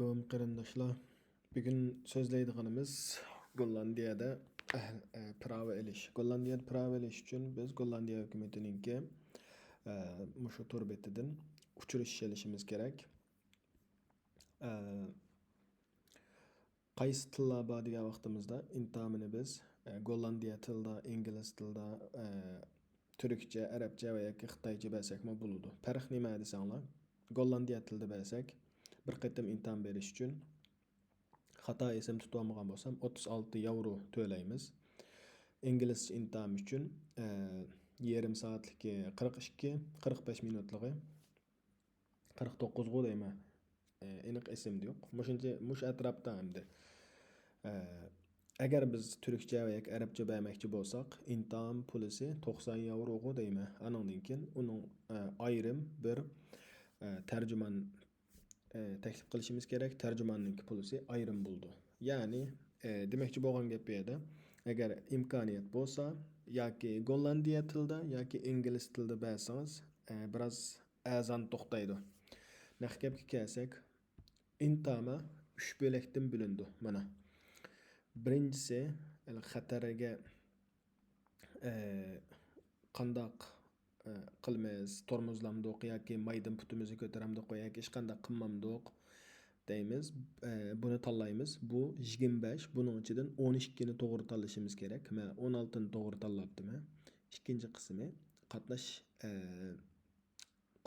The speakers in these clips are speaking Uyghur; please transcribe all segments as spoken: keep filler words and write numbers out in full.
ئەلەيكۇم قېرىنداشلار. بۈگۈن سۆزلەيدىغىنىمىز گوللاندىيەدە ئەھ-، ئە، پىراۋا ئېلىش. گوللاندىيەدە پىراۋا ئېلىش ئۈچۈن بىز گوللاندىيە ھۆكۈمىتىنىڭكى، ئە، مۇشۇ تور بېتىدىن ئۇچۇرۇش ئېلىشىمىز كېرەك. ئە، قايسى تىللار بار دېگەن ۋاقتىمىزدا، ئىنتامىنى بىز، ئە، گوللاندىيە تىلىدا، ئىنگلىز تىلىدا، ئە، تۈركچە، ئەرەبچە ۋە ياكى خىتايچە بەرسەكمۇ بولىدۇ. پەرق نېمە دېسەڭلار، گوللاندىيە تىلىدا بەرسەك، بىر قېتىم ئىنتام بېرىش ئۈچۈن، خاتا ئېسىمدە تۇتۇۋالمىغان بولسام، ئوتتۇز ئالتە ياۋرو تۆلەيمىز. ئىنگلىزچە ئىنتام ئۈچۈن، ئە، يېرىم سائەتلىكى قىرىق ئىككى، قىرىق بەش مىنۇتلۇقى قىرىق توققۇزغۇ دەيمەن. ئە، ئېنىق ئېسىمدە يوق. مۇشۇنچە، مۇشۇ ئەتراپتا ئەمدى. ئە، ئەگەر بىز تۈركچە ۋە ياكى ئەرەبچە بەرمەكچى بولساق، ئىنتام پۇلىسى توقسان ياۋروغۇ دەيمەن. ئانىڭدىن كېيىن ئۇنىڭ، ئە، ئايرىم بىر، ئە، تەرجىمان، ئە، تەكلىپ قىلىشىمىز كېرەك. تەرجىماننىڭكى پۇلىسى ئايرىم بولىدۇ. يەنى، ئە، دېمەكچى بولغان گەپ بۇ يەردە، ئەگەر ئىمكانىيەت بولسا، ياكى گوللاندىيە تىلىدا، ياكى ئىنگلىز تىلىدا بەرسىڭىز، ئە، بىراز ئەرزان توختايدۇ. نەق گەپكە كەلسەك، ئىنتاما ئۈچ بۆلەكتىن بۆلۈنىدۇ. مانا، بىرىنچىسى، خەتەرگە، ئە، قانداق، ئە، قىلىمىز، تورمۇزلامدۇق ياكى مايدىن پۇتىمىزنى كۆتۈرەمدۇق ياكى ھېچقانداق قىلمامدۇق دەيمىز. ئە، بۇنى تاللايمىز. بۇ يىگىرمە بەش، بۇنىڭ ئىچىدىن ئون ئىككىنى توغرا تاللىشىمىز كېرەك. مەن ئون ئالتىنى توغرا تاللاپتىمەن. ئىككىنچى قىسمى قاتناش، ئە،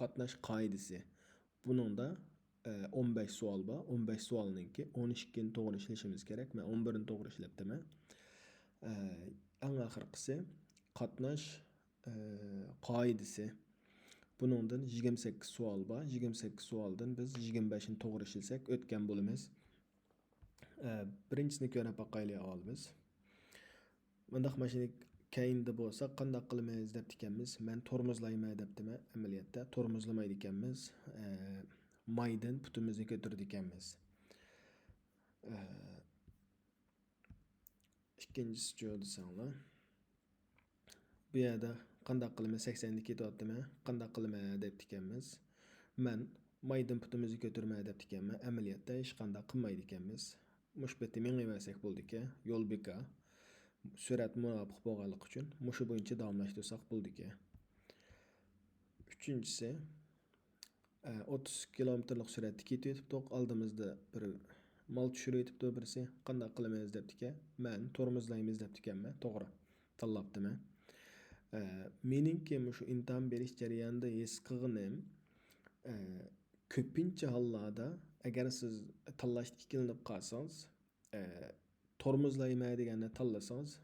قاتناش قائىدىسى. بۇنىڭدا، ئە، ئون بەش سوئال بار. ئون بەش سوئالنىڭكى ئون ئىككىنى توغرا ئىشلىشىمىز كېرەك. مەن ئون بىرنى توغرا ئىشلەپتىمەن. ئە، ئەڭ ئاخىرقىسى قاتناش، ئە، قائىدىسى. بۇنىڭدىن يىگىرمە سەككىز سوئال بار. يىگىرمە سەككىز سوئالدىن بىز يىگىرمە بەشنى توغرا ئىشلىسەك ئۆتكەن بولىمىز. ئە، بىرىنچىسىنى كۆرۈپ باقايلى ئاۋۋال بىز. مۇنداق ماشىنا كەينىدە بولسا قانداق قىلىمىز دەپتىكەنمىز. مەن تورمۇزلايمەن دەپتىمەن. ئەمەلىيەتتە تورمۇزلىمايدىكەنمىز. ئە، مايدىن پۇتىمىزنى كۆتۈرىدىكەنمىز. ئە، ئىككىنچىسىچۇ دېسەڭلار. بۇ يەردە قانداق قىلىمەن، سەكسەندە كېتىۋاتىمەن، قانداق قىلىمەن دەپتىكەنمىز. مەن مايدىن پۇتىمىزنى كۆتۈرمە دەپتىكەنمەن. ئەمەلىيەتتە ھېچقانداق قىلمايدىكەنمىز. مۇشۇ پېتى مېڭىۋەرسەك بولىدىكەن. يول بىكار. سۈرئەت مۇۋاپىق بولغانلىقى ئۈچۈن مۇشۇ بويىچە داۋاملاشتۇرساق بولىدىكەن. ئۈچىنچىسى، ئە، ئوتتۇز كىلومېتىرلىق سۈرئەتتە كېتىۋېتىپتۇق. ئالدىمىزدا بىر مال چۈشۈرۈۋېتىپتۇ بىرسى. قانداق قىلىمىز دەپتىكەن. مەن تورمۇزلايمىز دەپتىكەنمەن. توغرا تاللاپتىمەن. ئە، مېنىڭكى مۇشۇ ئىنتام بېرىش جەريانىدا ھېس قىلغىنىم، ئە، كۆپىنچە ھاللاردا ئەگەر سىز تاللاشتا ئىككىلىنىپ قالسىڭىز، ئە، تورمۇزلايمەن دېگەننى تاللىسىڭىز،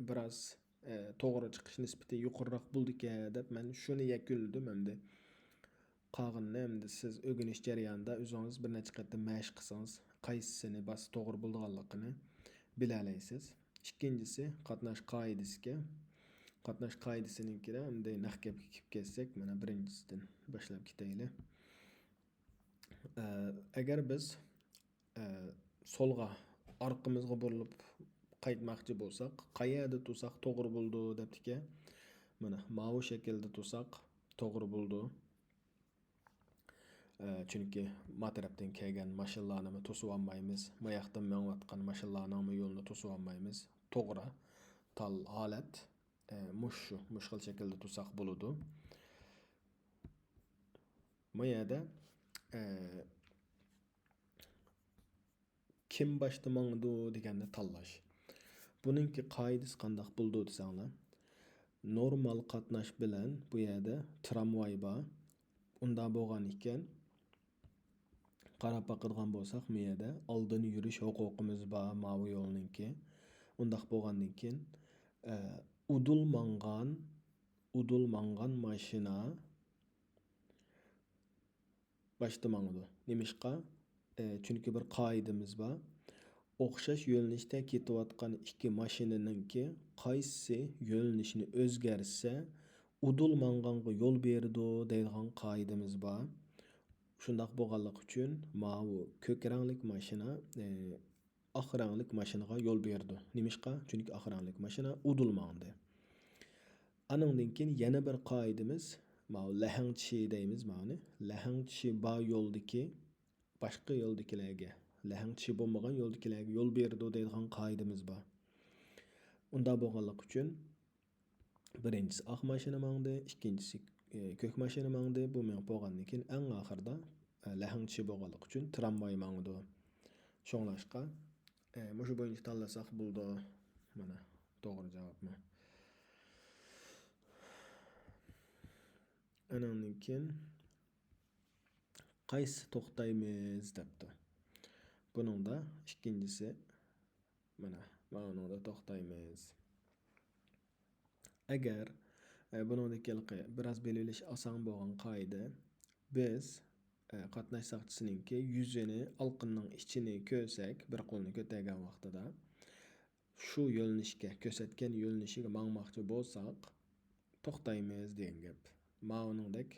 بىراز، ئە، توغرا چىقىش نىسبىتى يۇقىرىراق بولىدىكەن دەپ مەن شۇنى يەكۈنلىدىم ئەمدى. قالغىنىنى ئەمدى سىز ئۆگىنىش جەريانىدا ئۆزىڭىز بىر نەچچە قېتىم مەشىق قىلسىڭىز، قايسىسىنى باسسا توغرا بولىدىغانلىقىنى بىلەلەيسىز. ئىككىنچىسى، قاتناش قائىدىسىكەن. قاتناش قائىدىسىنىڭكىدە ئەمدى نەق گەپكە كېلىپ كەتسەك، مانا بىرىنچىسىدىن باشلاپ كېتەيلى. ئە، ئەگەر بىز، ئە، سولغا، ئارقىمىزغا بۇرۇلۇپ قايتماقچى بولساق، قەيەردە تۇرساق توغرا بولىدۇ دەپتىكەن. مانا، ماۋۇ شەكىلدە تۇرساق توغرا بولىدۇ. ئە، چۈنكى ما تەرەپتىن كەلگەن ماشىنىلارنىمۇ توسۇۋالمايمىز، ما ياقتىن مېڭىۋاتقان ماشىنىلارنىڭمۇ يولىنى توسۇۋالمايمىز. توغرا تال ھالەت، ئە، مۇشۇ، مۇشۇ خىل شەكىلدە تۇرساق بولىدۇ. بۇ يەردە، ئە، كىم باشتا ماڭىدۇ دېگەننى تاللاش. بۇنىڭكى قائىدىسى قانداق بولىدۇ دېسەڭلار، نورمال قاتناش بىلەن بۇ يەردە ترامۋاي بار. ئۇنداق بولغان ئىكەن، قاراپ باقىدىغان بولساق، بۇ يەردە ئالدىن يۈرۈش ھوقۇقىمىز بار، ماۋۇ يولنىڭكى. ئۇنداق بولغاندىن كېيىن، ئە، ئۇدۇل ماڭغان، ئۇدۇل ماڭغان ماشىنا باشتا ماڭىدۇ. نېمىشقا؟ ئە، چۈنكى بىر قائىدىمىز بار. ئوخشاش يۆنىلىشتە كېتىۋاتقان ئىككى ماشىنىنىڭكى قايسىسى يۆنىلىشىنى ئۆزگەرتسە، ئۇدۇل ماڭغانغا يول بېرىدۇ دەيدىغان قائىدىمىز بار. شۇنداق بولغانلىقى ئۈچۈن ماۋۇ كۆك رەڭلىك ماشىنا، ئە، ئاق رەڭلىك ماشىنىغا يول بېرىدۇ. نېمىشقا؟ چۈنكى ئاق رەڭلىك ماشىنا ئۇدۇل ماڭدى. ئانىڭدىن كېيىن يەنە بىر قائىدىمىز، ماۋۇ لەھەڭچى دەيمىز ماۋۇنى. لەھەڭچى بار يولدىكى، باشقا يولدىكىلەرگە، لەھەڭ چىشى بولمىغان يولدىكىلەرگە يول بېرىدۇ دەيدىغان قائىدىمىز بار. ئۇنداق بولغانلىقى ئۈچۈن، بىرىنچىسى ئاق ماشىنا ماڭدى، ئىككىنچىسى، ئى، كۆك ماشىنا ماڭدى. بۇ مېڭىپ بولغاندىن كېيىن، ئەڭ ئاخىرىدا، ئە، لەھەڭ چىشى بولغانلىقى ئۈچۈن تىرامۋاي ماڭىدۇ. شۇڭلاشقا، ئە، مۇشۇ بويىچە تاللىساق بولىدۇ. مانا، توغرا جاۋابمۇ. ئانىڭدىن كېيىن، قايسى توختايمىز دەپتۇ. بۇنىڭدا ئىككىنچىسى، مانا، ماۋۇنىڭدا توختايمىز. ئەگەر، ئە، بۇنىڭدىكى ھېلىقى بىراز بىلىۋېلىش ئاسان بولغان قائىدە، بىز، ئە، قاتناش ساقچىسىنىڭكى يۈزىنى، ئالىقىنىڭ ئىچىنى كۆرسەك، بىر قولىنى كۆتەرگەن ۋاقتىدا، شۇ يۆنىلىشكە، كۆرسەتكەن يۆنىلىشىگە ماڭماقچى بولساق، توختايمىز دېگەن گەپ. ماۋۇنىڭدەك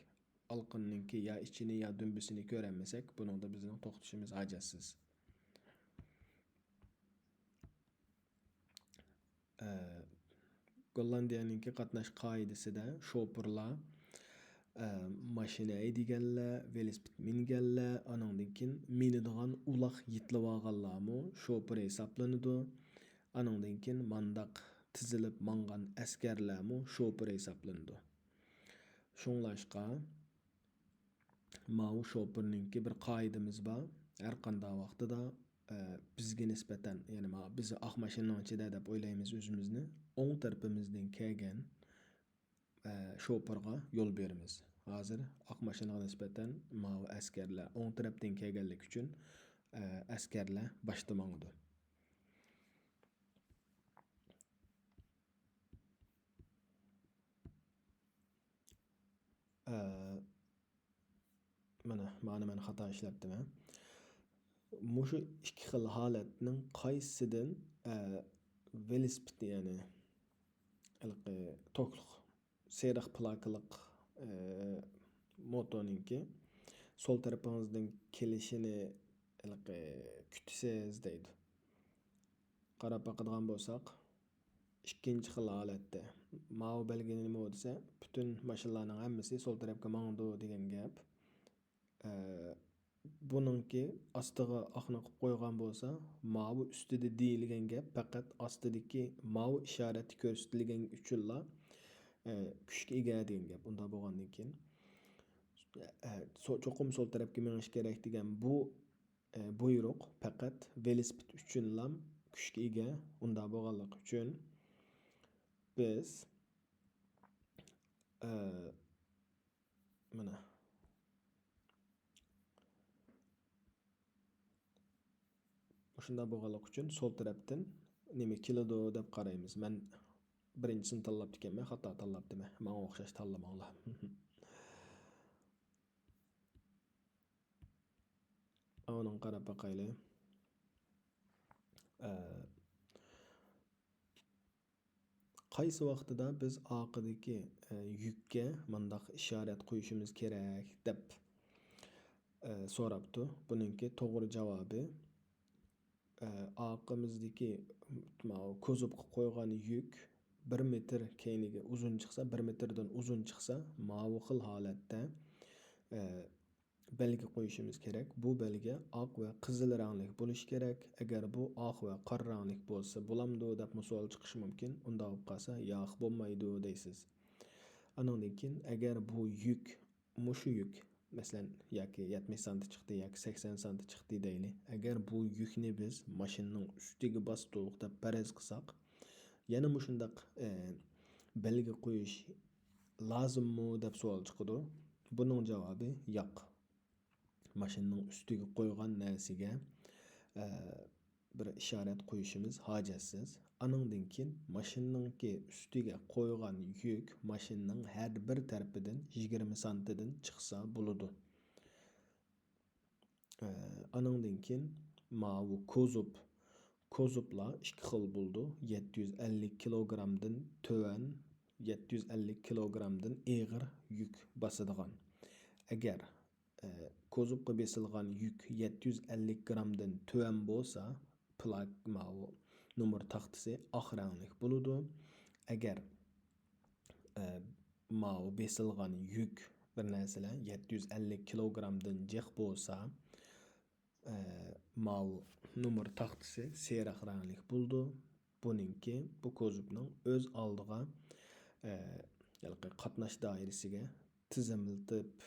ئالىقىنىڭكى يا ئىچىنى، يا دۈمبىسىنى كۆرەلمىسەك، بۇنىڭدا بىزنىڭ توختىشىمىز ھاجەتسىز. ئە، گوللاندىيەنىڭكى قاتناش قائىدىسىدە شوپۇرلار، ئە، ماشىنا ھەيدىگەنلەر، ۋېلىسىپىت مىنگەنلەر، ئانىڭدىن كېيىن مىنىدىغان ئۇلاغ يېتىلىۋالغانلارمۇ شوپۇر ھېسابلىنىدۇ. ئانىڭدىن كېيىن مانداق تىزىلىپ ماڭغان ئەسكەرلەرمۇ شوپۇر ھېسابلىنىدۇ. شۇڭلاشقا، ماۋۇ شوپۇرنىڭكى بىر قائىدىمىز بار. ھەر قانداق ۋاقتىدا، ئە، بىزگە نىسبەتەن، يەنى ما-، بىز ئاق ماشىنىنىڭ ئىچىدە دەپ ئويلايمىز ئۆزىمىزنى، ئوڭ تەرىپىمىزدىن كەلگەن، ئە، شوپۇرغا يول بېرىمىز. ھازىر ئاق ماشىنىغا نىسبەتەن ماۋۇ ئەسكەرلەر ئوڭ تەرەپتىن كەلگەنلىكى ئۈچۈن، ئە، ئەسكەرلەر باشتا ماڭىدۇ. ئە، مانا، مانا مەن خاتا ئىشلەپتىمەن. مۇشۇ ئىككى خىل ھالەتنىڭ قايسىدىن، ئە، ۋېلىسىپىت، يەنى ھېلىقى توكلۇق سېرىق پلاكىلىق، ئە، موتونىڭكى سول تەرىپىڭىزدىن كېلىشىنى ھېلىقى كۈتىسىز دەيدۇ. قاراپ باقىدىغان بولساق، ئىككىنچى خىل ھالەتتە. ماۋۇ بەلگە نېمە دېسە، پۈتۈن ماشىنىلارنىڭ ھەممىسى سول تەرەپكە ماڭىدۇ دېگەن گەپ. ئە، بۇنىڭكى ئاستىغا ئاقنى قىلىپ قويغان بولسا، ماۋۇ ئۈستىدە دېيىلگەن گەپ پەقەت ئاستىدىكى ماۋۇ ئىشارەتتە كۆرسىتىلگەن ئۈچۈنلا، ئە، كۈچكە ئىگە دېگەن گەپ. ئۇنداق بولغاندىن كېيىن، ئە، سو-، چوقۇم سول تەرەپكە مېڭىش كېرەك دېگەن بۇ ئە، بۇيرۇق پەقەت ۋېلىسىپىت ئۈچۈنلا كۈچكە ئىگە. ئۇنداق بولغانلىقى ئۈچۈن بىز، ئە، مانا، مۇشۇنداق بولغانلىقى ئۈچۈن سول تەرەپتىن نېمە كېلىدۇ دەپ قارايمىز. مەن بىرىنچىسىنى تاللاپتىكەنمەن، خاتا تاللاپتىمەن. ماڭا ئوخشاش تاللىماڭلار. ئاۋۇنىڭغا قاراپ باقايلى. ئە، قايسى ۋاقتىدا بىز ئارقىدىكى، ئە، يۈككە مانداق ئىشارەت قويۇشىمىز كېرەك دەپ، ئە، سوراپتۇ. بۇنىڭكى توغرا جاۋابى، ئە، ئارقىمىزدىكى ماۋۇ كوزۇپقا قويغان يۈك بىر مېتىر كەينىگە ئۇزۇن چىقسا، بىر مېتىردىن ئۇزۇن چىقسا، ماۋۇ خىل ھالەتتە، ئە، بەلگە قويۇشىمىز كېرەك. بۇ بەلگە ئاق ۋە قىزىل رەڭلىك بولۇشى كېرەك. ئەگەر بۇ ئاق ۋە قارا رەڭلىك بولسا بولامدۇ دەپمۇ سوئال چىقىشى مۇمكىن. ئۇنداق بولۇپ قالسا، ياق، بولمايدۇ دەيسىز. ئانىڭدىن كېيىن، ئەگەر بۇ يۈك، مۇشۇ يۈك، مەسىلەن، ياكى يەتمىش سانتى چىقتى، ياكى سەكسەن سانتى چىقتى دەيلى. ئەگەر بۇ يۈكنى بىز ماشىنىنىڭ ئۈستىگە باستۇق دەپ پەرەز قىلساق، يەنە مۇشۇنداق، ئە، بەلگە قويۇش لازىممۇ دەپ سوئال چىقىدۇ. بۇنىڭ جاۋابى ياق. ماشىنىنىڭ ئۈستىگە قويغان نەرسىگە، ئە، بىر ئىشارەت قويۇشىمىز ھاجەتسىز. ئانىڭدىن كېيىن ماشىنىنىڭكى ئۈستىگە قويغان يۈك ماشىنىنىڭ ھەر بىر تەرىپىدىن يىگىرمە سانتىدىن چىقسا بولىدۇ. ئە، ئانىڭدىن كېيىن ماۋۇ كوزۇپ، كوزۇپلار ئىككى خىل بولىدۇ. يەتتە يۈز ئەللىك كىلوگرامدىن تۆۋەن، يەتتە يۈز ئەللىك كىلوگرامدىن ئېغىر يۈك باسىدىغان. ئەگەر، ئە، كوزۇپقا بېسىلغان يۈك يەتتە يۈز ئەللىك گرامدىن تۆۋەن بولسا، پلاك، ماۋۇ نومۇر تاختىسى ئاق رەڭلىك بولىدۇ. ئەگەر، ئە، ماۋۇ بېسىلغان يۈك بىر نەرسىلەر يەتتە يۈز ئەللىك كىلوگرامدىن جىق بولسا، ئە، ماۋۇ نومۇر تاختىسى سېرىق رەڭلىك بولىدۇ. بۇنىڭكى، بۇ كوزۇپنىڭ ئۆز ئالدىغا، ئە، ھېلىقى قاتناش دائىرىسىگە تىزىملىتىپ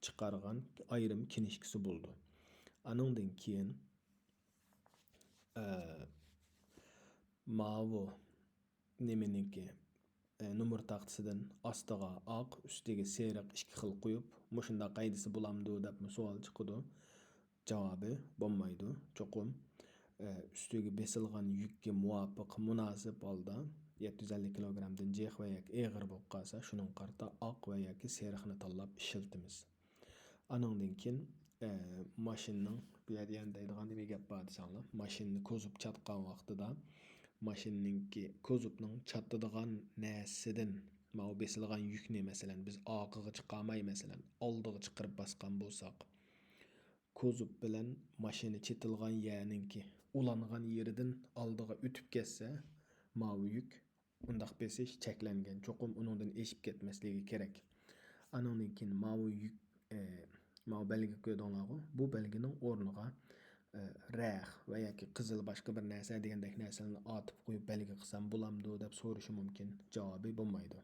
چىقارغان ئايرىم كىنىشكىسى بولىدۇ. ئانىڭدىن كېيىن، ئە، ماۋۇ نېمىنىڭكى، ئە، نومۇر تاختىسىدىن ئاستىغا ئاق، ئۈستىگە سېرىق ئىككى خىل قويۇپ، مۇشۇنداق قايدىسى بولامدۇ دەپمۇ سوئال چىقىدۇ. جاۋابى بولمايدۇ. چوقۇم، ئە، ئۈستىگە بېسىلغان يۈككە مۇۋاپىق، مۇناسىپ ھالدا يەتتە يۈز ئەللىك كىلوگرامدىن جىق ۋە ياكى ئېغىر بولۇپ قالسا، شۇنىڭغا قارىتا ئاق ۋە ياكى سېرىقنى تاللاپ ئىشلىتىمىز. ئانىڭدىن كېيىن، ئە، ماشىنىنىڭ، بۇ يەردە يەنە دەيدىغان نېمە گەپ بار دېسەڭلار، ماشىنىنى كوزۇپ چاتقان ۋاقتىدا، ماشىنىنىڭكى، كوزۇپنىڭ چاتىدىغان نەرسىدىن، ماۋۇ بېسىلغان يۈكنى، مەسىلەن، بىز ئارقىغا چىقارماي، مەسىلەن، ئالدىغا چىقىرىپ باسقان بولساق، كوزۇپ بىلەن ماشىنا چېتىلغان يەرنىڭكى ئۇلانغان يېرىدىن ئالدىغا ئۆتۈپ كەتسە، ماۋۇ يۈك ئۇنداق بېسىش چەكلەنگەن، چوقۇم ئۇنىڭدىن ئېشىپ كەتمەسلىكى كېرەك. ئانىڭدىن كېيىن ماۋۇ يۈك، ئە، ماۋۇ بەلگە كۆردۈڭلارغۇ؟ بۇ بەلگىنىڭ ئورنىغا، ئە، رەخ ۋە ياكى قىزىل باشقا بىر نەرسە دېگەندەك نەرسىلەرنى ئارتىپ قويۇپ بەلگە قىلسام بولامدۇ دەپ سورىشى مۇمكىن. جاۋابى بولمايدۇ.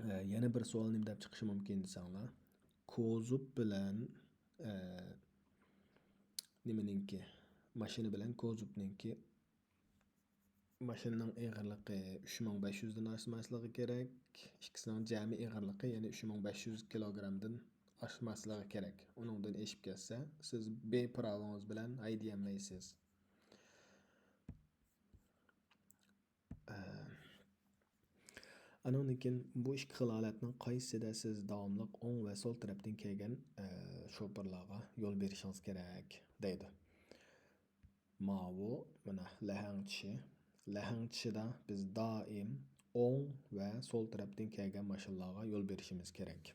ئە، يەنە بىر سوئال نېمە دەپ چىقىشى مۇمكىن دېسەڭلار، كوزۇپ بىلەن، ئە، نېمىنىڭكى، ماشىنا بىلەن كوزۇپنىڭكى، ماشىنىنىڭ ئېغىرلىقى ئۈچ مىڭ بەش يۈزدىن ئاشماسلىقى كېرەك، ئىككىسىنىڭ جەمئىي ئېغىرلىقى يەنە ئۈچ مىڭ بەش يۈز كىلوگرامدىن ئاشماسلىقى كېرەك. ئۇنىڭدىن ئېشىپ كەتسە، سىز بى پىراۋىڭىز بىلەن ھەيدىيەلمەيسىز. ئە، ئانىڭدىن كېيىن بۇ ئىككى خىل ھالەتنىڭ قايسىسىدا سىز داۋاملىق ئوڭ ۋە سول تەرەپتىن كەلگەن، ئە، شوپۇرلارغا يول بېرىشىڭىز كېرەك دەيدۇ. ماۋۇ، مانا، لەھەڭ چىشى. لەھەڭ چىشىدا بىز دائىم ئوڭ ۋە سول تەرەپتىن كەلگەن ماشىنىلارغا يول بېرىشىمىز كېرەك.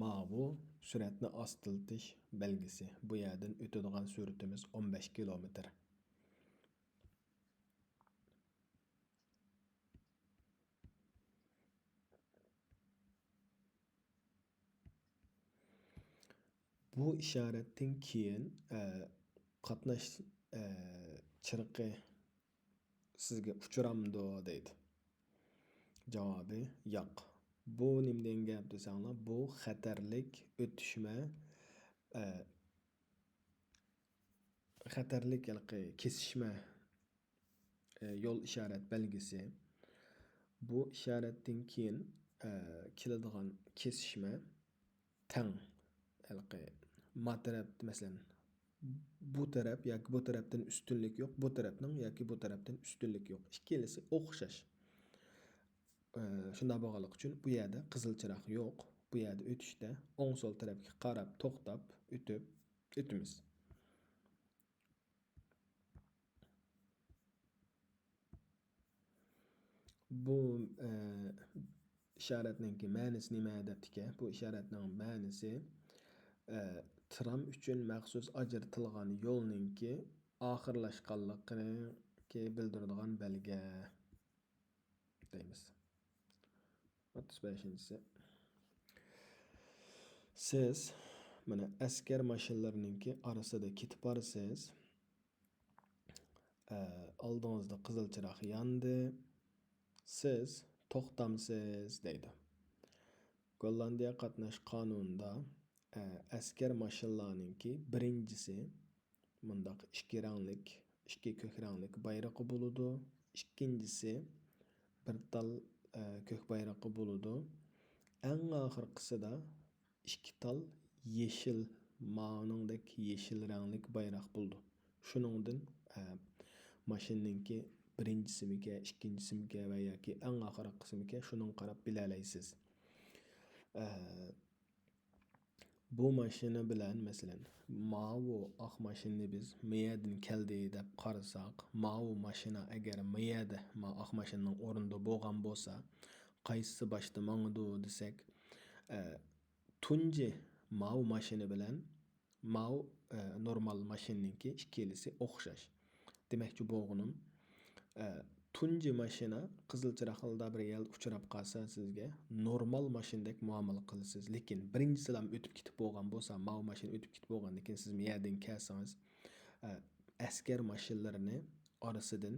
ماۋۇ سۈرئەتنى ئاستىلىتىش بەلگىسى. بۇ يەردىن ئۆتىدىغان سۈرئىتىمىز ئون بەش كىلومېتىر. بۇ ئىشارەتتىن كېيىن، ئە، قاتناش، ئە، چىرىقى سىزگە ئۇچرامدۇ دەيدۇ. جاۋابى ياق. بۇ نېمە دېگەن گەپ دېسەڭلار، بۇ خەتەرلىك ئۆتۈشمە، ئە، خەتەرلىك ھېلىقى كېسىشمە، ئە، يول ئىشارەت بەلگىسى. بۇ ئىشارەتتىن كېيىن، ئە، كېلىدىغان كېسىشمە تەڭ. ھېلىقى ما تەرەپ، مەسىلەن، بۇ تەرەپ ياكى بۇ تەرەپتىن ئۈستۈنلۈك يوق، بۇ تەرەپنىڭ ياكى بۇ تەرەپتىن ئۈستۈنلۈك يوق. ئىككىلىسى ئوخشاش. ئە، شۇنداق بولغانلىقى ئۈچۈن بۇ يەردە قىزىل چىراغ يوق. بۇ يەردە ئۆتۈشتە ئوڭ سول تەرەپكە قاراپ توختاپ ئۆتۈپ ئۆتىمىز. بۇ، ئە، ئىشارەتنىڭكى مەنىسى نېمە دەپتىكەن؟ بۇ ئىشارەتنىڭ مەنىسى، ئە، ترام ئۈچۈن مەخسۇس ئاجرىتىلغان يولنىڭكى ئاخىرلاشقانلىقىنى بىلدۈرىدىغان بەلگە دەيمىز. ئوتتۇز بەشىنچىسى. سىز، مانا، ئەسكەر ماشىنىلىرىنىڭكى ئارىسىدا كېتىپ بارىسىز. ئە، ئالدىڭىزدا قىزىل چىراغ ياندى. سىز توختامسىز دەيدۇ. گوللاندىيە قاتناش قانۇنىدا، ئە، ئەسكەر ماشىنىلارنىڭكى بىرىنچىسى مۇنداق ئىككى رەڭلىك، ئىككى كۆك رەڭلىك بايرىقى بولىدۇ. ئىككىنچىسى بىر تال، ئە، كۆك بايرىقى بولىدۇ. ئەڭ ئاخىرقىسىدا ئىككى تال يېشىل، ماۋۇنىڭدەك يېشىل رەڭلىك بايراق بولىدۇ. شۇنىڭدىن، ئە، ماشىنىنىڭكى بىرىنچىسىمىكە، ئىككىنچىسىمىكە ۋە ياكى ئەڭ ئاخىرقىسىمىكە، شۇنىڭغا قاراپ بىلەلەيسىز. ئە، بۇ ماشىنا بىلەن، مەسىلەن، ماۋۇ ئاق ماشىنىنى بىز مۇيەدىن كەلدى دەپ قارىساق، ماۋۇ ماشىنا ئەگەر مۇيەدە، ما ئاق ماشىنىنىڭ ئورنىدا بولغان بولسا، قايسىسى باشتا ماڭىدۇ دېسەك، ئە، تۇنجى ماۋۇ ماشىنا بىلەن ماۋۇ، ئە، نورمال ماشىنىنىڭكى ئىككىلىسى ئوخشاش. دېمەكچى بولغىنىم، ئە، تۇنجى ماشىنا قىزىل چىراغلاردا بىر يەردە ئۇچراپ قالسا، سىزگە نورمال ماشىنىدەك مۇئامىلە قىلىسىز. لېكىن بىرىنچى سالام ئۆتۈپ كېتىپ بولغان بولسا، ماۋۇ ماشىنا ئۆتۈپ كېتىپ بولغاندىن كېيىن سىز مۇيەردىن كەلسىڭىز، ئە، ئەسكەر ماشىنىلىرىنى ئارىسىدىن،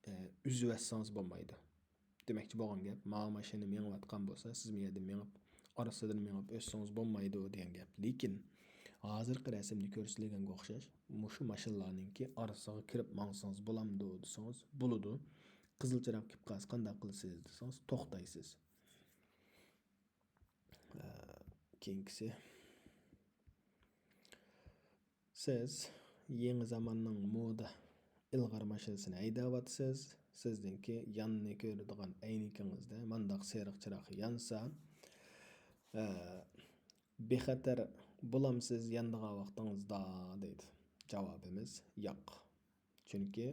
ئە، ئۈزۈۋەتسىڭىز بولمايدۇ. دېمەكچى بولغان گەپ، ماۋۇ ماشىنا مېڭىۋاتقان بولسا، سىز مۇيەردىن مېڭىپ، ئارىسىدىن مېڭىپ ئۆتسىڭىز بولمايدۇ دېگەن گەپ. لېكىن ھازىرقى رەسىمدە كۆرسىتىلگەنگە ئوخشاش، مۇشۇ ماشىنىلارنىڭكى ئارىسىغا كىرىپ ماڭسىڭىز بولامدۇ دېسىڭىز، بولىدۇ. قىزىل چىراغ كېلىپ قالسا قانداق قىلىسىز دېسىڭىز، توختايسىز. ئە، كېيىنكىسى. سىز يېڭى زاماننىڭ مودا ئىلغار ماشىنىسىنى ھەيدەۋاتىسىز. سىزنىڭكى ياننى كۆرىدىغان ئەينىكىڭىزدە مانداق سېرىق چىراغ يانسا، ئە، بىخەتەر بولامسىز يانىدىغان ۋاقتىڭىزدا دەيدۇ. جاۋابىمىز ياق. چۈنكى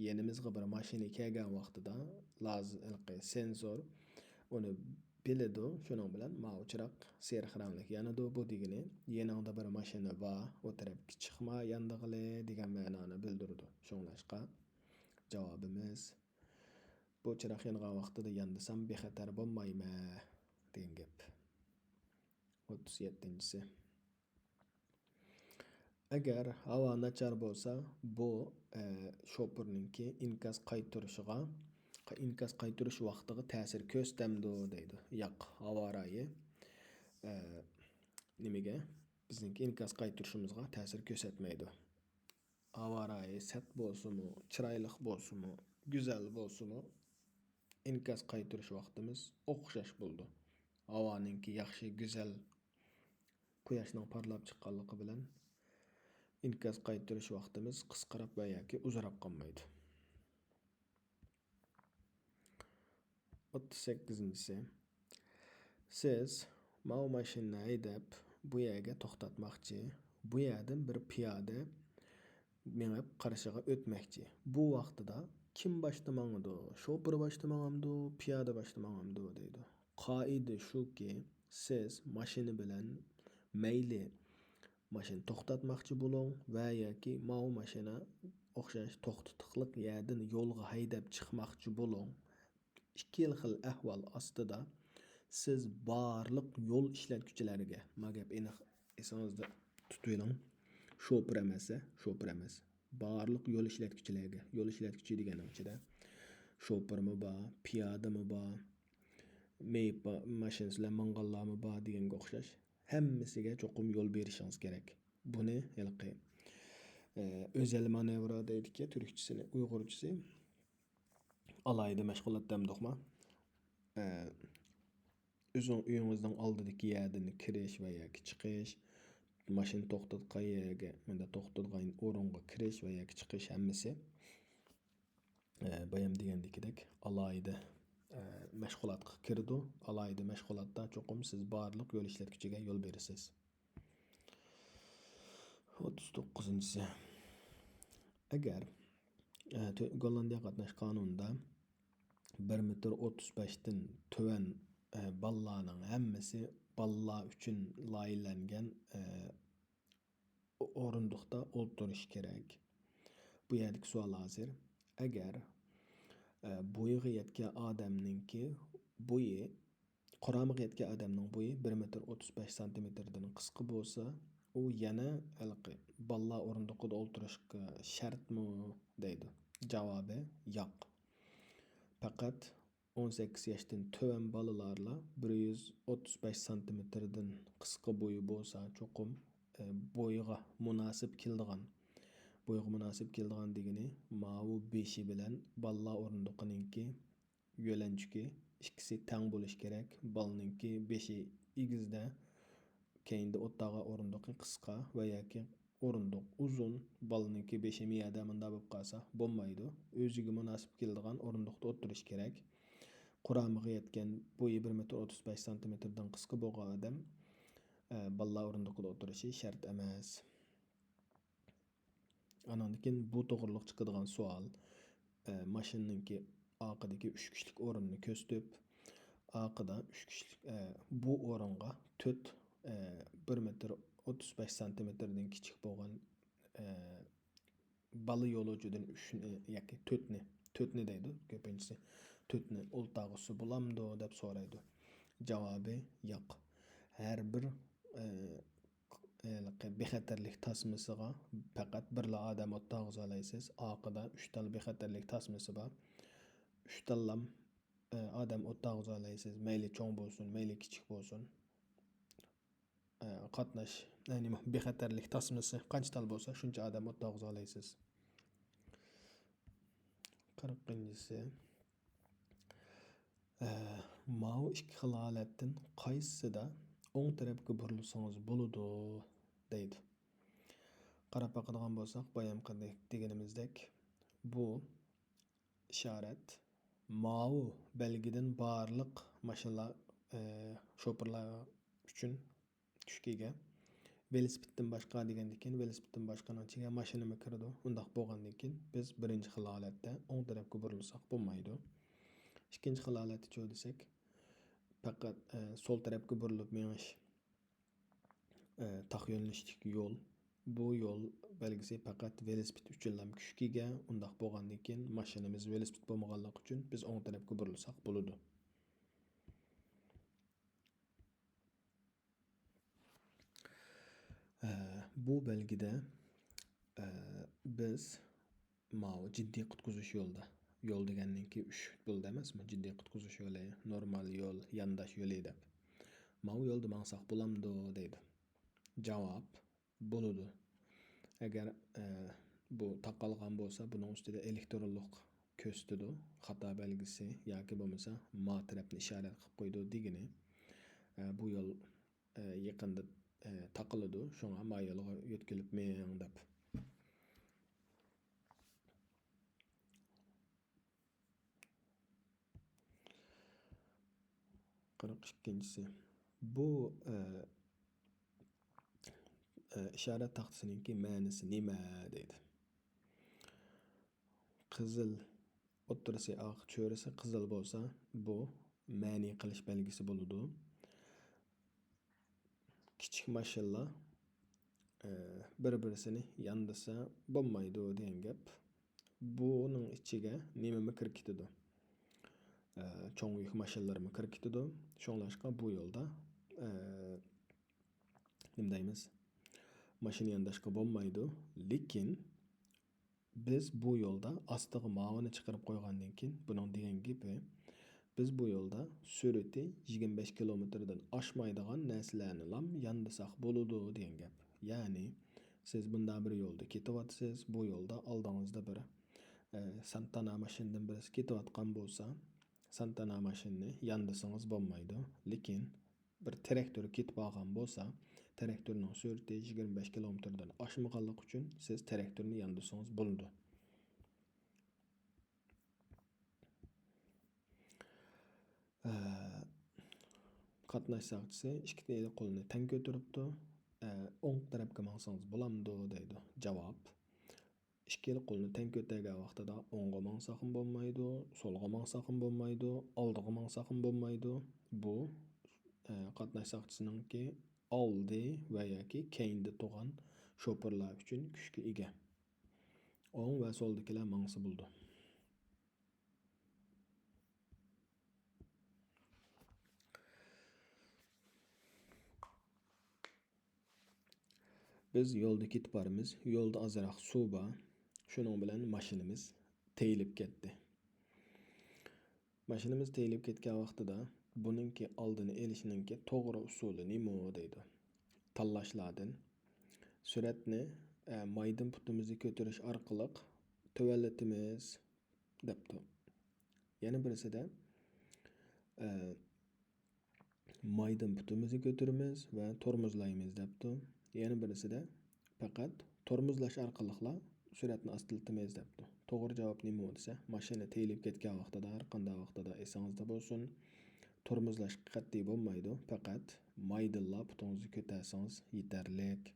يېنىمىزغا بىر ماشىنا كەلگەن ۋاقتىدا لازىم ھېلىقى سېنسور ئۇنى بىلىدۇ. شۇنىڭ بىلەن ماۋۇ چىراغ سېرىق رەڭلىك يانىدۇ. بۇ دېگىنى يېنىڭدا بىر ماشىنا بار، ئۇ تەرەپكە چىقما ياندىغىلى دېگەن مەنانى بىلدۈرىدۇ. شۇڭلاشقا جاۋابىمىز، بۇ چىراغ يانغان ۋاقتىدا ياندىسام بىخەتەر بولمايمەن دېگەن گەپ. ئوتتۇز يەتتىنچىسى. ئەگەر ھاۋا ناچار بولسا، بۇ، ئە، شوپۇرنىڭكى ئىنكاس قايتۇرۇشىغا، ئىنكاس قايتۇرۇش ۋاقتىغا تەسىر كۆرسىتەمدۇ دەيدۇ. ياق، ھاۋا رايى، ئە، نېمىگە؟ بىزنىڭكى ئىنكاس قايتۇرۇشىمىزغا تەسىر كۆرسەتمەيدۇ. ھاۋا رايى سەت بولسىمۇ، چىرايلىق بولسىمۇ، گۈزەل بولسىمۇ، ئىنكاس قايتۇرۇش ۋاقتىمىز ئوخشاش بولىدۇ. ھاۋانىڭكى ياخشى، گۈزەل، قۇياشنىڭ پارلاپ چىققانلىقى بىلەن ئىنكاس قايتۇرۇش ۋاقتىمىز قىسقىراپ ۋە ياكى ئۇزىراپ قالمايدۇ. ئوتتۇز سەككىزىنچىسى. سىز ماۋۇ ماشىنىنى ھەيدەپ، بۇ يەرگە توختاتماقچى. بۇ يەردىن بىر پىيادە مېڭىپ قارشىغا ئۆتمەكچى. بۇ ۋاقتىدا كىم باشتا ماڭىدۇ؟ شوپۇر باشتا ماڭامدۇ، پىيادە باشتا ماڭامدۇ دەيدۇ. قائىدە شۇكى، سىز ماشىنا بىلەن مەيلى ماشىنا توختاتماقچى بولۇڭ ۋە ياكى ماۋۇ ماشىنا ئوخشاش توختىتىقلىق يەردىن يولغا ھەيدەپ چىقماقچى بولۇڭ. ئىككىلا خىل ئەھۋال ئاستىدا سىز بارلىق يول ئىشلەتكۈچىلەرگە، ما گەپ ئېنىق ئېسىڭىزدە تۇتۇۋېلىڭ، شوپۇر ئەمەس، شوپۇر ئەمەس، بارلىق يول ئىشلەتكۈچىلەرگە، يول ئىشلەتكۈچى دېگەننىڭ ئىچىدە شوپۇرمۇ بار، پىيادىمۇ بار، مېيىپ با-، ماشىنىسى بىلەن ماڭغانلارمۇ بار دېگەنگە ئوخشاش، ھەممىسىگە چوقۇم يول بېرىشىڭىز كېرەك. بۇنى ھېلىقى، ئە، ئۆزەل مانېۋرا دەيدىكەن تۈركچىسىنى، ئۇيغۇرچىسى. ئالاھىدە مەشغۇلات دەمدۇقما؟ ئە، ئۆزىڭ ئۆيىڭىزنىڭ ئالدىدىكى يەردىن كىرىش ۋە ياكى چىقىش، ماشىنا توختاتقان يەرگە، مۇنداق توختىدىغان ئورۇنغا كىرىش ۋە ياكى چىقىش ھەممىسى، ئە، بايام دېگەندىكىدەك ئالاھىدە، ئە، مەشغۇلاتقا كىرىدۇ. ئالاھىدە مەشغۇلاتتا چوقۇم سىز بارلىق يول ئىشلەتكۈچىگە يول بېرىسىز. ئوتتۇز توققۇزىنچىسى. ئەگەر، ئە، تۆ-، گوللاندىيە قاتناش قانۇنىدا بىر مېتىر ئوتتۇز بەشتىن تۆۋەن، ئە، بالىلارنىڭ ھەممىسى بالىلار ئۈچۈن لايىھەلەنگەن، ئە، ئورۇندۇقتا ئولتۇرۇشى كېرەك. بۇ يەردىكى سوئال ھازىر، ئەگەر، ئە، بويىغا يەتكەن ئادەمنىڭكى بويى، قۇرامىغا يەتكەن ئادەمنىڭ بويى بىر مېتىر ئوتتۇز بەش سانتىمېتىردىن قىسقا بولسا، ئۇ يەنە ھېلىقى بالىلار ئورۇندۇقىدا ئولتۇرۇشقا شەرتمۇ دەيدۇ. جاۋابى ياق. پەقەت ئون سەككىز ياشتىن تۆۋەن بالىلارلا بىر يۈز ئوتتۇز بەش سانتىمېتىردىن قىسقا بويى بولسا چوقۇم، ئە، بويىغا مۇناسىپ كېلىدىغان، بويىغا مۇناسىپ كېلىدىغان دېگىنى ماۋۇ بېشى بىلەن بالىلار ئورۇندۇقىنىڭكى يۆلەنچۈكى ئىككىسى تەڭ بولۇشى كېرەك. بالىنىڭكى بېشى ئېگىزدە، كەينىدە ئولتۇرغان ئورۇندۇقى قىسقا ۋە ياكى ئورۇندۇق ئۇزۇن، بالىنىڭكى بېشى مىيەدە مۇنداق بولۇپ قالسا بولمايدۇ. ئۆزىگە مۇناسىپ كېلىدىغان ئورۇندۇقتا ئولتۇرۇشى كېرەك. قۇرامىغا يەتكەن، بويى بىر مېتىر ئوتتۇز بەش سانتىمېتىردىن قىسقا بولغان ئادەم، ئە، بالىلار ئورۇندۇقىدا ئولتۇرۇشى شەرت ئەمەس. ئاناندىن كېيىن بۇ توغرىلىق چىقىدىغان سوئال، ئە، ماشىنىنىڭكى ئارقىدىكى ئۈچ كىشىلىك ئورۇننى كۆرسىتىپ، ئارقىدا ئۈچ كىشىلىك، ئە، بۇ ئورۇنغا تۆت، ئە، بىر مېتىر ئوتتۇز بەش سانتىمېتىردىن كىچىك بولغان، ئە، بالا يولۇچىدىن ئۈچنى ياكى تۆتنى تۆتنى دەيدۇ، كۆپىنچىسى. تۆتنى ئولتۇرغۇزسا بولامدۇ دەپ سورايدۇ. جاۋابى ياق. ھەر بىر، ئە، ھېلىقى بىخەتەرلىك تاسمىسىغا پەقەت بىرلا ئادەم ئولتۇرغۇزالايسىز. ئارقىدا ئۈچ تال بىخەتەرلىك تاسمىسى بار. ئۈچ تاللام، ئە، ئادەم ئولتۇرغۇزالايسىز. مەيلى چوڭ بولسۇن، مەيلى كىچىك بولسۇن. ئە، قاتناش، يەنى بىخەتەرلىك تاسمىسى قانچە تال بولسا، شۇنچە ئادەم ئولتۇرغۇزالايسىز. قىرىقىنچىسى، ئە، ماۋۇ ئىككى خىل ھالەتتىن قايسىسىدا ئوڭ تەرەپكە بۇرۇلسىڭىز بولىدۇ دەيدۇ. قاراپ باقىدىغان بولساق، بايام دېگىنىمىزدەك، بۇ ئىشارەت ماۋۇ بەلگىدىن بارلىق ماشىنىلار، ئە، شوپۇرلار ئۈچۈن كۈچكە ئىگە. ۋېلىسىپىتتىن باشقا دېگەندىن كېيىن، ۋېلىسىپىتتىن باشقىنىڭ ئىچىگە ماشىنىمۇ كىرىدۇ. ئۇنداق بولغاندىن كېيىن، بىز بىرىنچى خىل ھالەتتە ئوڭ تەرەپكە بۇرۇلساق بولمايدۇ. ئىككىنچى خىل ھالەتتىچۇ دېسەك، پەقەت، ئە، سول تەرەپكە بۇرۇلۇپ مېڭىش، ئە، تاق يۆنىلىشلىك يول. بۇ يول بەلگىسى پەقەت ۋېلىسىپىت ئۈچۈنلا كۈچكە ئىگە. ئۇنداق بولغاندىن كېيىن، ماشىنىمىز ۋېلىسىپىت بولمىغانلىقى ئۈچۈن، بىز ئوڭ تەرەپكە بۇرۇلساق بولىدۇ. ئە، بۇ بەلگىدە، ئە، بىز ماۋۇ جىددىي قۇتقۇزۇش يولدا، يول دېگەننىڭكى ئۈچ خىل بولىدۇ ئەمەسمۇ؟ جىددىي قۇتقۇزۇش يولى، نورمال يول، يانداش يولى دەپ. ماۋۇ يولدا ماڭساق بولامدۇ دەيدۇ. جاۋاب، بولىدۇ. ئەگەر، ئە، بۇ تاقالغان بولسا، بۇنىڭ ئۈستىدە ئېلېكترونلۇق كۆرسىتىدۇ، خاتا بەلگىسى ياكى بولمىسا ما تەرەپنى ئىشارەت قىلىپ قويىدۇ دېگىنى. ئە، بۇ يول، ئە، يېقىندا، ئە، تاقىلىدۇ، شۇڭا ما يولغا يۆتكىلىپ مېڭىڭ دەپ. قىرىق ئىككىنچىسى. بۇ، ئە، ئە، ئىشارەت تاختىسىنىڭكى مەنىسى نېمە دەيدۇ. قىزىل ئوتتۇرىسى ئاق، چۆرىسى قىزىل بولسا، بۇ مەنئى قىلىش بەلگىسى بولىدۇ. كىچىك ماشىنىلار، ئە، بىر-بىرسىنى ياندىسا بولمايدۇ دېگەن گەپ. بۇنىڭ ئىچىگە نېمىمۇ كىرىپ كېتىدۇ؟ ئە، چوڭ يۈك ماشىنىلىرىمۇ كىرىپ كېتىدۇ. شۇڭلاشقا بۇ يولدا، ئە، نېمە دەيمىز؟ ماشىنا يانداشقا بولمايدۇ. لېكىن بىز بۇ يولدا ئاستىغا ماۋۇنى چىقىرىپ قويغاندىن كېيىن، بۇنىڭ دېگەن گېپى، بىز بۇ يولدا سۈرئىتى يىگىرمە بەش كىلومېتىردىن ئاشمايدىغان نەرسىلەرنىلام ياندىساق بولىدۇ دېگەن گەپ. يەنى سىز بۇنداق بىر يولدا كېتىۋاتىسىز، بۇ يولدا ئالدىڭىزدا بىر، ئە، سانتانا ماشىنىدىن بىرسى كېتىۋاتقان بولسا، سانتانا ماشىنىنى ياندىسىڭىز بولمايدۇ. لېكىن بىر تىراكتور كېتىپ بارغان بولسا، تىراكتورنىڭ سۈرئىتى يىگىرمە بەش كىلومېتىردىن ئاشمىغانلىقى ئۈچۈن سىز تىراكتورنى ياندۇرسىڭىز بولىدۇ. ئە، قاتناش ساقچىسى ئىككى قولىنى تەڭ كۆتۈرۈپتۇ. ئە، ئوڭ تەرەپكە ماڭسىڭىز بولامدۇ دەيدۇ. جاۋاب. ئىككىلا قولنى تەڭ كۆتەرگەن ۋاقتىدا ئوڭغا ماڭساقمۇ بولمايدۇ، سولغا ماڭساقمۇ بولمايدۇ، ئالدىغا ماڭساقمۇ بولمايدۇ. بۇ، ئە، قاتناش ساقچىسىنىڭكى ئالدى ۋە ياكى كەينىدە تۇرغان شوپۇرلار ئۈچۈن كۈچكە ئىگە. ئوڭ ۋە سولدىكىلەر ماڭسا بولىدۇ. بىز يولدا كېتىپ بارىمىز. يولدا ئازراق سۇ بار. شۇنىڭ بىلەن ماشىنىمىز تېيىلىپ كەتتى. ماشىنىمىز تېيىلىپ كەتكەن ۋاقتىدا بۇنىڭكى ئالدىنى ئېلىشنىڭكى توغرا ئۇسۇلى نېمە دەيدۇ. تاللاشلاردىن سۈرئەتنى، ئە، مايدىن پۇتىمىزنى كۆتۈرۈش ئارقىلىق تۆۋەنلىتىمىز دەپتۇ. يەنە بىرسىدە، ئە، مايدىن پۇتىمىزنى كۆتۈرىمىز ۋە تورمۇزلايمىز دەپتۇ. يەنە بىرسىدە، پەقەت تورمۇزلاش ئارقىلىقلا سۈرئەتنى ئاستىلىتىمىز دەپتۇ. توغرا جاۋاب نېمە دېسە، ماشىنا تېيىلىپ كەتكەن ۋاقتىدا، ھەر قانداق ۋاقتىدا ئېسىڭىزدە بولسۇن، تورمۇزلاش قەتئىي بولمايدۇ، پەقەت مايدىنلا پۇتىڭىزنى كۆتەرسىڭىز يېتەرلىك.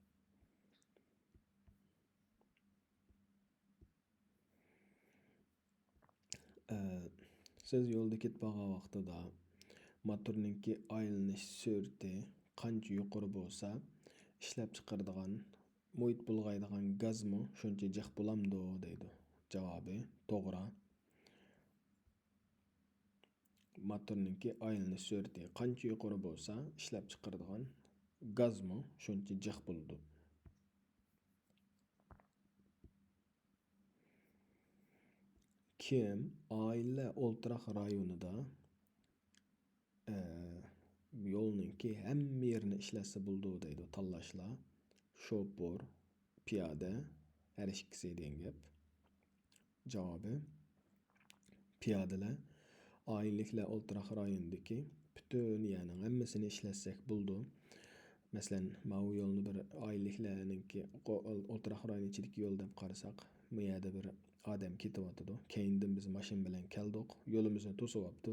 ئە، سىز يولدا كېتىپ بارغان ۋاقتىدا موتورنىڭكى ئايلىنىش سۈرئىتى قانچە يۇقىرى بولسا، ئىشلەپچىقىرىدىغان، مۇھىت بۇلغايدىغان گازمۇ شۇنچە جىق بولامدۇ دەيدۇ. جاۋابى توغرا. موتورنىڭكى ئايلىنىش سۈرئىتى قانچە يۇقىرى بولسا، ئىشلەپ چىقىرىدىغان گازمۇ شۇنچە جىق بولىدۇ. كىم ئائىلە ئولتۇراق رايونىدا، ئە، يولنىڭكى ھەممە يېرىنى ئىشلەتسە بولىدۇ دەيدۇ تاللاشلار. شوپۇر، پىيادە، ھەر ئىككىسى دېگەن گەپ. جاۋابى، پىيادىلەر ئائىلىلىكلەر ئولتۇراق رايونىدىكى پۈتۈن يەرنىڭ ھەممىسىنى ئىشلەتسەك بولىدۇ. مەسىلەن، ماۋۇ يولنى بىر ئائىلىلىكلەرنىڭكى قو-، ئولتۇراق رايونى ئىچىدىكى يول دەپ قارىساق، بۇ يەردە بىر ئادەم كېتىۋاتىدۇ. كەينىدىن بىز ماشىنا بىلەن كەلدۇق، يولىمىزنى توسۇۋاپتۇ.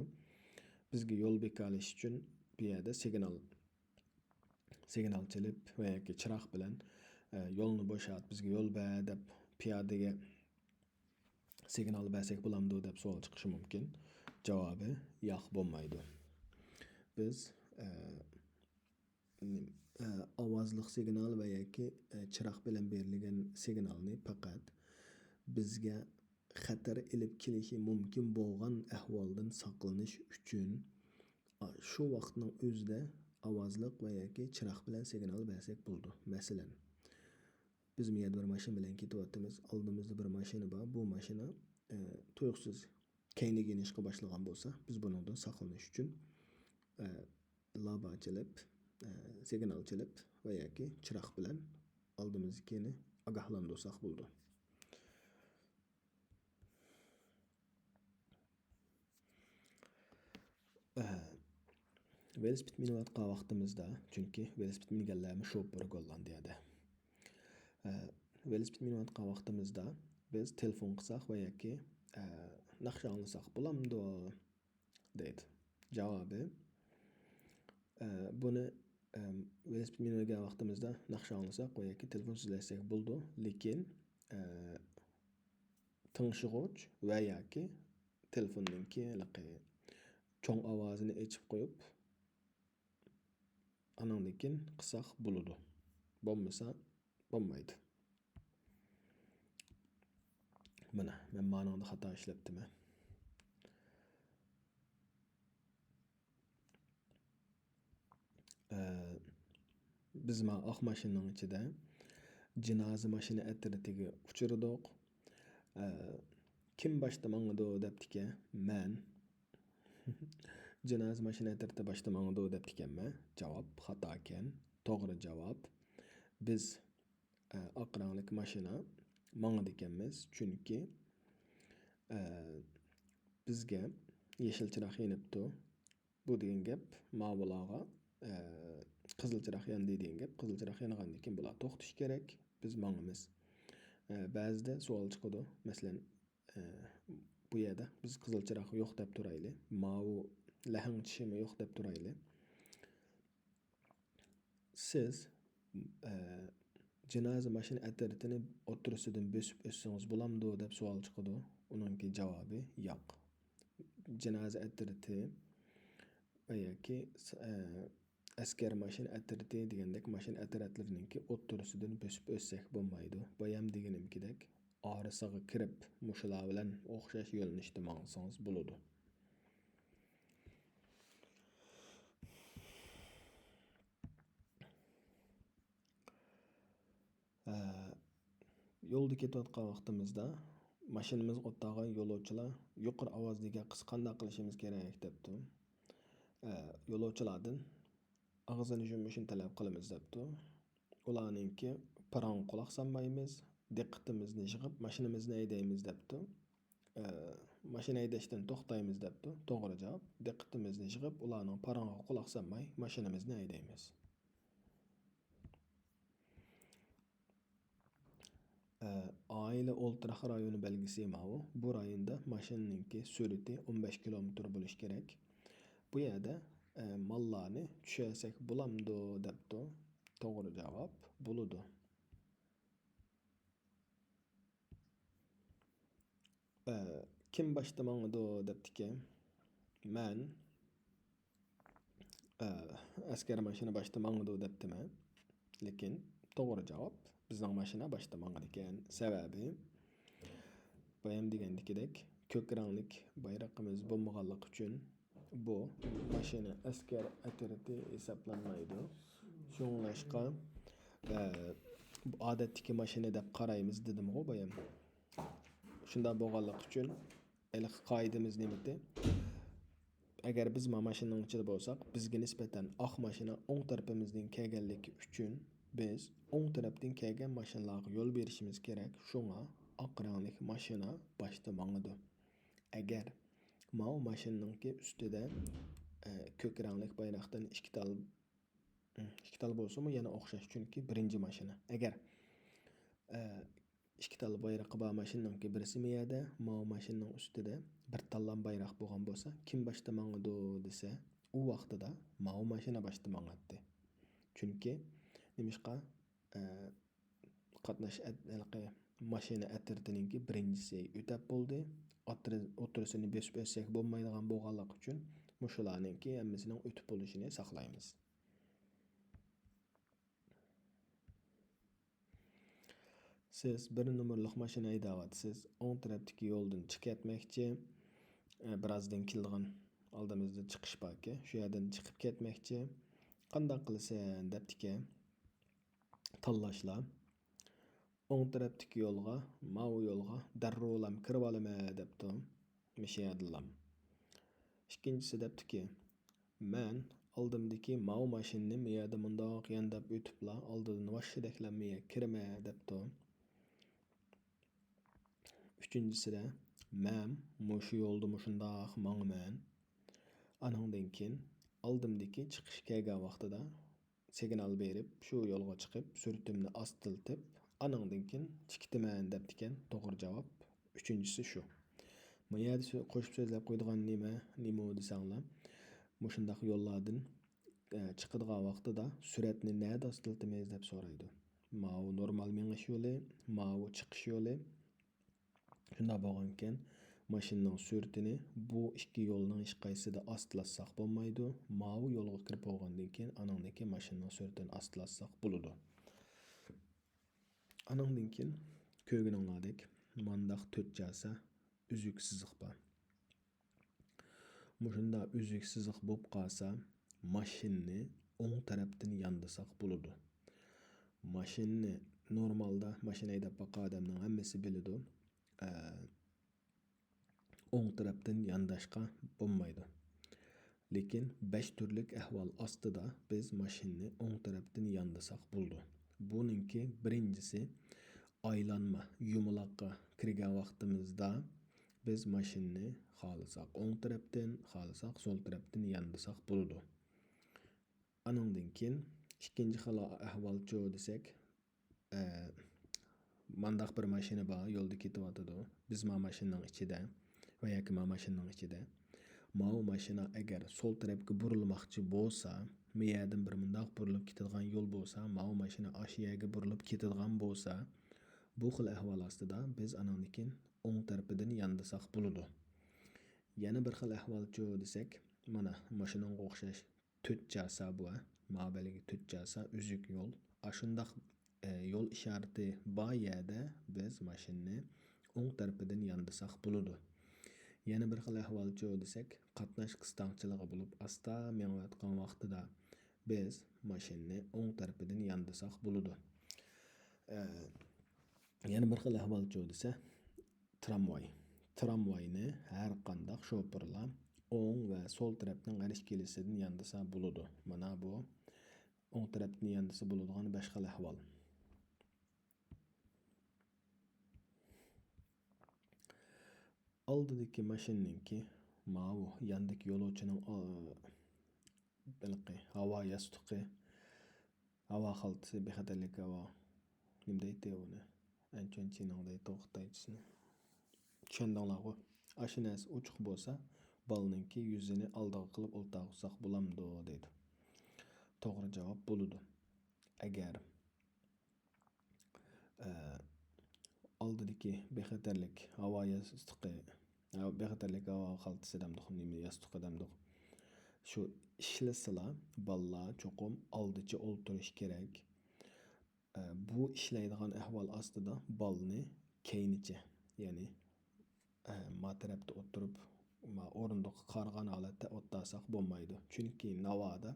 بىزگە يول بېكىۋېلىش ئۈچۈن بۇ يەردە سىگنال، سىگنال چېلىپ ۋە ياكى چىراغ بىلەن، ئە، يولنى بوشات، بىزگە يول بەر دەپ پىيادىگە سىگنال بەرسەك بولامدۇ دەپ سوئال چىقىشى مۇمكىن. جاۋابى ياق، بولمايدۇ. بىز، ئە، ئە، ئاۋازلىق سىگنال ۋە ياكى، ئە، چىراغ بىلەن بېرىلگەن سىگنالنى پەقەت بىزگە خەتەر ئېلىپ كېلىشى مۇمكىن بولغان ئەھۋالدىن ساقلىنىش ئۈچۈن، ئا، شۇ ۋاقىتنىڭ ئۆزىدە ئاۋازلىق ۋە ياكى چىراغ بىلەن سىگنال بەرسەك بولىدۇ. مەسىلەن، بىز مۇ يەردە بىر ماشىنا بىلەن كېتىۋاتىمىز. ئالدىمىزدا بىر ماشىنا بار. بۇ ماشىنا، ئە، تۇيۇقسىز كەينىگە يېنىشقا باشلىغان بولسا، بىز بۇنىڭدىن ساقلىنىش ئۈچۈن، ئە، لابا چېلىپ، ئە، سىگنال چېلىپ ۋە ياكى چىراغ بىلەن ئالدىمىزدىكىنى ئاگاھلاندۇرساق بولىدۇ. ئە، ۋېلىسىپىت مىنىۋاتقان ۋاقتىمىزدا، چۈنكى ۋېلىسىپىت مىنگەنلەرمۇ شوپۇر گوللاندىيەدە. ئە، ۋېلىسىپىت مىنىۋاتقان ۋاقتىمىزدا بىز تېلېفون قىلساق ۋە ياكى، ئە، ناخشا ئاڭلىساق بولامدۇ؟ دەيدۇ. جاۋابى، ئە، بۇنى، ئەم، ۋېلىسىپىت مىنىۋېگەن ۋاقتىمىزدا ناخشا ئاڭلىساق ۋە ياكى تېلېفون سۆزلەشسەك بولىدۇ، لېكىن، ئە، تىڭشىغۇچ ۋە ياكى تېلېفوننىڭكى ھېلىقى چوڭ ئاۋازىنى ئېچىپ قويۇپ، ئانىڭدىن كېيىن قىلساق بولىدۇ. بولمىسا، بولمايدۇ. مانا، مەن مانىڭدا خاتا ئىشلەپتىمەن. ئە، بىز ما ئاق ماشىنىنىڭ ئىچىدە جىنازا ماشىنا ئەترىتىگە ئۇچرىدۇق. ئە، كىم باشتا ماڭىدۇ دەپتىكەن. مەن. جىنازا ماشىنا ئەترىتى باشتا ماڭىدۇ دەپتىكەنمەن. جاۋاب خاتاكەن. توغرا جاۋاب، بىز، ئە، ئاق رەڭلىك ماشىنا ماڭىدىكەنمىز. چۈنكى، ئە، بىزگە يېشىل چىراغ يېنىپتۇ. بۇ دېگەن گەپ ماۋۇلارغا، ئە، قىزىل چىراغ ياندى دېگەن گەپ. قىزىل چىراغ يانغاندىن كېيىن بۇلار توختىشى كېرەك. بىز ماڭىمىز. ئە، بەزىدە سوئال چىقىدۇ. مەسىلەن، ئە، بۇ يەردە بىز قىزىل چىراغ يوق دەپ تۇرايلى. ماۋۇ لەھەڭ چىشىمۇ يوق دەپ تۇرايلى. سىز، ئە، جىنازا ماشىنا ئەترىتىنى ئوتتۇرىسىدىن بۆسۈپ ئۆتسىڭىز بولامدۇ دەپ سوئال چىقىدۇ. ئۇنىڭكى جاۋابى ياق. جىنازا ئەترىتى ۋە ياكى س-، ئە، ئەسكەر ماشىنا ئەترىتى دېگەندەك ماشىنا ئەترەتلىرىنىڭكى ئوتتۇرىسىدىن بۆسۈپ ئۆتسەك بولمايدۇ. بايام دېگىنىمكىدەك ئارىسىغا كىرىپ مۇشۇلار بىلەن ئوخشاش يۆنىلىشتە ماڭسىڭىز بولىدۇ. ئە، يولدا كېتىۋاتقان ۋاقتىمىزدا ماشىنىمىزغا ئولتۇرغان يولۇچىلار يۇقىرى ئاۋازدا گەپ قىلسا قانداق قىلىشىمىز كېرەك دەپتۇ. ئە، يولۇچىلاردىن ئاغزىنى يۇمۇشىنى تەلەپ قىلىمىز دەپتۇ. ئۇلارنىڭكى پاراڭغا قۇلاق سالمايمىز، دىققىتىمىزنى يىغىپ ماشىنىمىزنى ھەيدەيمىز دەپتۇ. ئە، ماشىنا ھەيدەشتىن توختايمىز دەپتۇ. توغرا جاۋاب، دىققىتىمىزنى يىغىپ ئۇلارنىڭ پاراڭىغا قۇلاق سالماي ماشىنىمىزنى ھەيدەيمىز. ئە، ئائىلە ئولتۇراق رايونى بەلگىسى ماۋۇ. بۇ رايوندا ماشىنىنىڭكى سۈرئىتى ئون بەش كىلومېتىر بولۇشى كېرەك. بۇ يەردە، ئە، ماللارنى چۈشۈرسەك بولامدۇ دەپتۇ. توغرا جاۋاب، بولىدۇ. ئە، كىم باشتا ماڭىدۇ دەپتىكەن. مەن، ئە، ئەسكەر ماشىنا باشتا ماڭىدۇ دەپتىمەن. لېكىن توغرا جاۋاب بىزنىڭ ماشىنا باشتا ماڭىدىكەن. سەۋەبى، بايام دېگەندىكىدەك، كۆك رەڭلىك بايرىقىمىز بولمىغانلىقى ئۈچۈن بۇ ماشىنا ئەسكەر ئەترىتى ھېسابلانمايدۇ. شۇڭلاشقا، ئە، بۇ ئادەتتىكى ماشىنا دەپ قارايمىز دېدىمغۇ بايام. شۇنداق بولغانلىقى ئۈچۈن ھېلىقى قائىدىمىز نېمىتى؟ ئەگەر بىز ما ماشىنىنىڭ ئىچىدە بولساق، بىزگە نىسبەتەن ئاق ماشىنا ئوڭ تەرىپىمىزدىن كەلگەنلىكى ئۈچۈن، بىز ئوڭ تەرەپتىن كەلگەن ماشىنىلارغا يول بېرىشىمىز كېرەك. شۇڭا ئاق رەڭلىك ماشىنا باشتا ماڭىدۇ. ئەگەر ماۋۇ ماشىنىنىڭكى ئۈستىدە، ئە، كۆك رەڭلىك بايراقتىن ئىككى تال، ئىككى تال بولسىمۇ يەنە ئوخشاش، چۈنكى بىرىنچى ماشىنا. ئەگەر، ئە، ئىككى تال بايرىقى بار ماشىنىنىڭكى بىرسى مۇ يەردە، ماۋۇ ماشىنىنىڭ ئۈستىدە بىر تاللام بايراق بولغان بولسا، كىم باشتا ماڭىدۇ دېسە، ئۇ ۋاقتىدا ماۋۇ ماشىنا باشتا ماڭاتتى. چۈنكى نېمىشقا، ئە، قاتناش ئەت-، ھېلىقى ماشىنا ئەترىتىنىڭكى بىرىنچىسى ئۆتەپ بولدى. ئاترى-، ئوتتۇرىسىنى بۆسۈپ ئۆتسەك بولمايدىغان بولغانلىقى ئۈچۈن، مۇشۇلارنىڭكى ھەممىسىنىڭ ئۆتۈپ بولۇشىنى ساقلايمىز. سىز بىر نومۇرلۇق ماشىنا ھەيدەۋاتىسىز. ئوڭ تەرەپتىكى يولدىن چىقىپ كەتمەكچى. ئە، بىرازدىن كېلىدىغان ئالدىمىزدا چىقىش باركەن. شۇ يەردىن چىقىپ كەتمەكچى. قانداق قىلىسەن دەپتىكەن. تاللاشلا. ئوڭ تەرەپتىكى يولغا، ماۋۇ يولغا دەررۇلام كىرىۋالىمەن دەپتۇ. مۇشۇ يەردىلام. ئىككىنچىسى دەپتۇكى، مەن ئالدىمدىكى ماۋۇ ماشىنىنى مۇ يەردە مۇنداق يانداپ ئۆتۈپلا ئالدىدىن ۋاششىدەكلا مۇ يەرگە كىرىمەن دەپتۇ. ئۈچىنچىسىدە، مەن مۇشۇ يولدا مۇشۇنداق ماڭىمەن. ئانىڭدىن كېيىن ئالدىمدىكى چىقىش كەلگەن ۋاقتىدا سىگنال بېرىپ، شۇ يولغا چىقىپ، سۈرئىتىمنى ئاستىلىتىپ، ئانىڭدىن كېيىن چىقىتىمەن دەپتىكەن. توغرا جاۋاب ئۈچىنچىسى شۇ. ما يەردە سۆ-، قوشۇپ سۆزلەپ قويىدىغان نېمە، نېمە ئۇ دېسەڭلار، مۇشۇنداق يوللاردىن، ئە، چىقىدىغان ۋاقتىدا سۈرئەتنى نەدە ئاستىلىتىمىز دەپ سورايدۇ. ماۋۇ نورمال مېڭىش يولى، ماۋۇ چىقىش يولى. شۇنداق بولغانكەن، ماشىنىنىڭ سۈرئىتىنى بۇ ئىككى يولنىڭ ھېچقايسىدا ئاستىلاتساق بولمايدۇ. ماۋۇ يولغا كىرىپ بولغاندىن كېيىن، ئانىڭدىن كېيىن ماشىنىنىڭ سۈرئىتىنى ئاستىلاتساق بولىدۇ. ئانىڭدىن كېيىن كۆرگىنىڭلاردەك مانداق تۆت چاسا ئۈزۈك سىزىق بار. مۇشۇنداق ئۈزۈك سىزىق بولۇپ قالسا، ماشىنىنى ئوڭ تەرەپتىن ياندىساق بولىدۇ. ماشىنىنى نورمالدا ماشىنا ھەيدەپ باققان ئادەمنىڭ ھەممىسى بىلىدۇ. ئە، ئوڭ تەرەپتىن يانداشقا بولمايدۇ. لېكىن بەش تۈرلۈك ئەھۋال ئاستىدا بىز ماشىنىنى ئوڭ تەرەپتىن ياندىساق بولىدۇ. بۇنىڭكى بىرىنچىسى، ئايلانما يۇمىلاققا كىرگەن ۋاقتىمىزدا بىز ماشىنىنى خالىساق ئوڭ تەرەپتىن، خالىساق سول تەرەپتىن ياندىساق بولىدۇ. ئانىڭدىن كېيىن ئىككىنچى خىل ئەھۋالچۇ دېسەك، ئە، مانداق بىر ماشىنا بار، يولدا كېتىۋاتىدۇ. بىز ما ماشىنىنىڭ ئىچىدە ۋە ياكى ما ماشىنىنىڭ ئىچىدە. ماۋۇ ماشىنا ئەگەر سول تەرەپكە بۇرۇلماقچى بولسا، مۇ يەردىن بىر مۇنداق بۇرۇلۇپ كېتىدىغان يول بولسا، ماۋۇ ماشىنا ئاشۇ يەرگە بۇرۇلۇپ كېتىدىغان بولسا، بۇ خىل ئەھۋال ئاستىدا بىز ئانىڭدىن كېيىن ئوڭ تەرىپىدىن ياندىساق بولىدۇ. يەنە بىر خىل ئەھۋالچۇ دېسەك، مانا ماشىنىغا ئوخشاش تۆت چاسا بۇ، ھە؟ ما بەلگە تۆت چاسا ئۈزۈك يول. ئاشۇنداق، ئە، يول ئىشارىتى بار يەردە بىز ماشىنىنى ئوڭ تەرىپىدىن ياندىساق بولىدۇ. يەنە بىر خىل ئەھۋالچۇ دېسەك، قاتناش قىستاڭچىلىقى بولۇپ ئاستا مېڭىۋاتقان ۋاقتىدا بىز ماشىنىنى ئوڭ تەرىپىدىن ياندىساق بولىدۇ. ئە، يەنە بىر خىل ئەھۋالچۇ دېسە، ترامۋاي. ترامۋاينى ھەر قانداق شوپۇرلار ئوڭ ۋە سول تەرەپنىڭ ھەر ئىككىلىسىدىن ياندىسا بولىدۇ. مانا بۇ ئوڭ تەرەپتىن ياندىسا بولىدىغان بەش خىل ئەھۋال. ئالدىدىكى ماشىنىنىڭكى ماۋۇ ياندىكى يولۇچىنىڭ، ئا، ھېلىقى ھاۋا ياستۇقى، ھاۋا خالتىسى، بىخەتەرلىك ھاۋا، نېمە دەيتتى ئۇنى؟ ئەنچۈەنچىنىڭ دەيتتى خىتايچىسىنى. چۈشەندىڭلارغۇ؟ ئاشۇ نەرسە ئوچۇق بولسا، بالىنىڭكى يۈزىنى ئالدىغا قىلىپ ئولتۇرغۇزساق بولامدۇ دەيدۇ. توغرا جاۋاب بولىدۇ. ئەگەر ئە، ئالدىدىكى بىخەتەرلىك ھاۋا ياستۇقى، ھە، بىخەتەرلىك ھاۋا خالتىسى دەمدۇق، نېمە ياستۇقى دەمدۇق. شۇ ئىشلىسىلا، بالىلار چوقۇم ئالدىچە ئولتۇرۇشى كېرەك. ئە، بۇ ئىشلەيدىغان ئەھۋال ئاستىدا بالىنى كەينىچە، يەنى، ئە، ما تەرەپتە ئولتۇرۇپ، ما ئورۇندۇققا قارىغان ھالەتتە ئوتتاساق بولمايدۇ. چۈنكى ناۋادا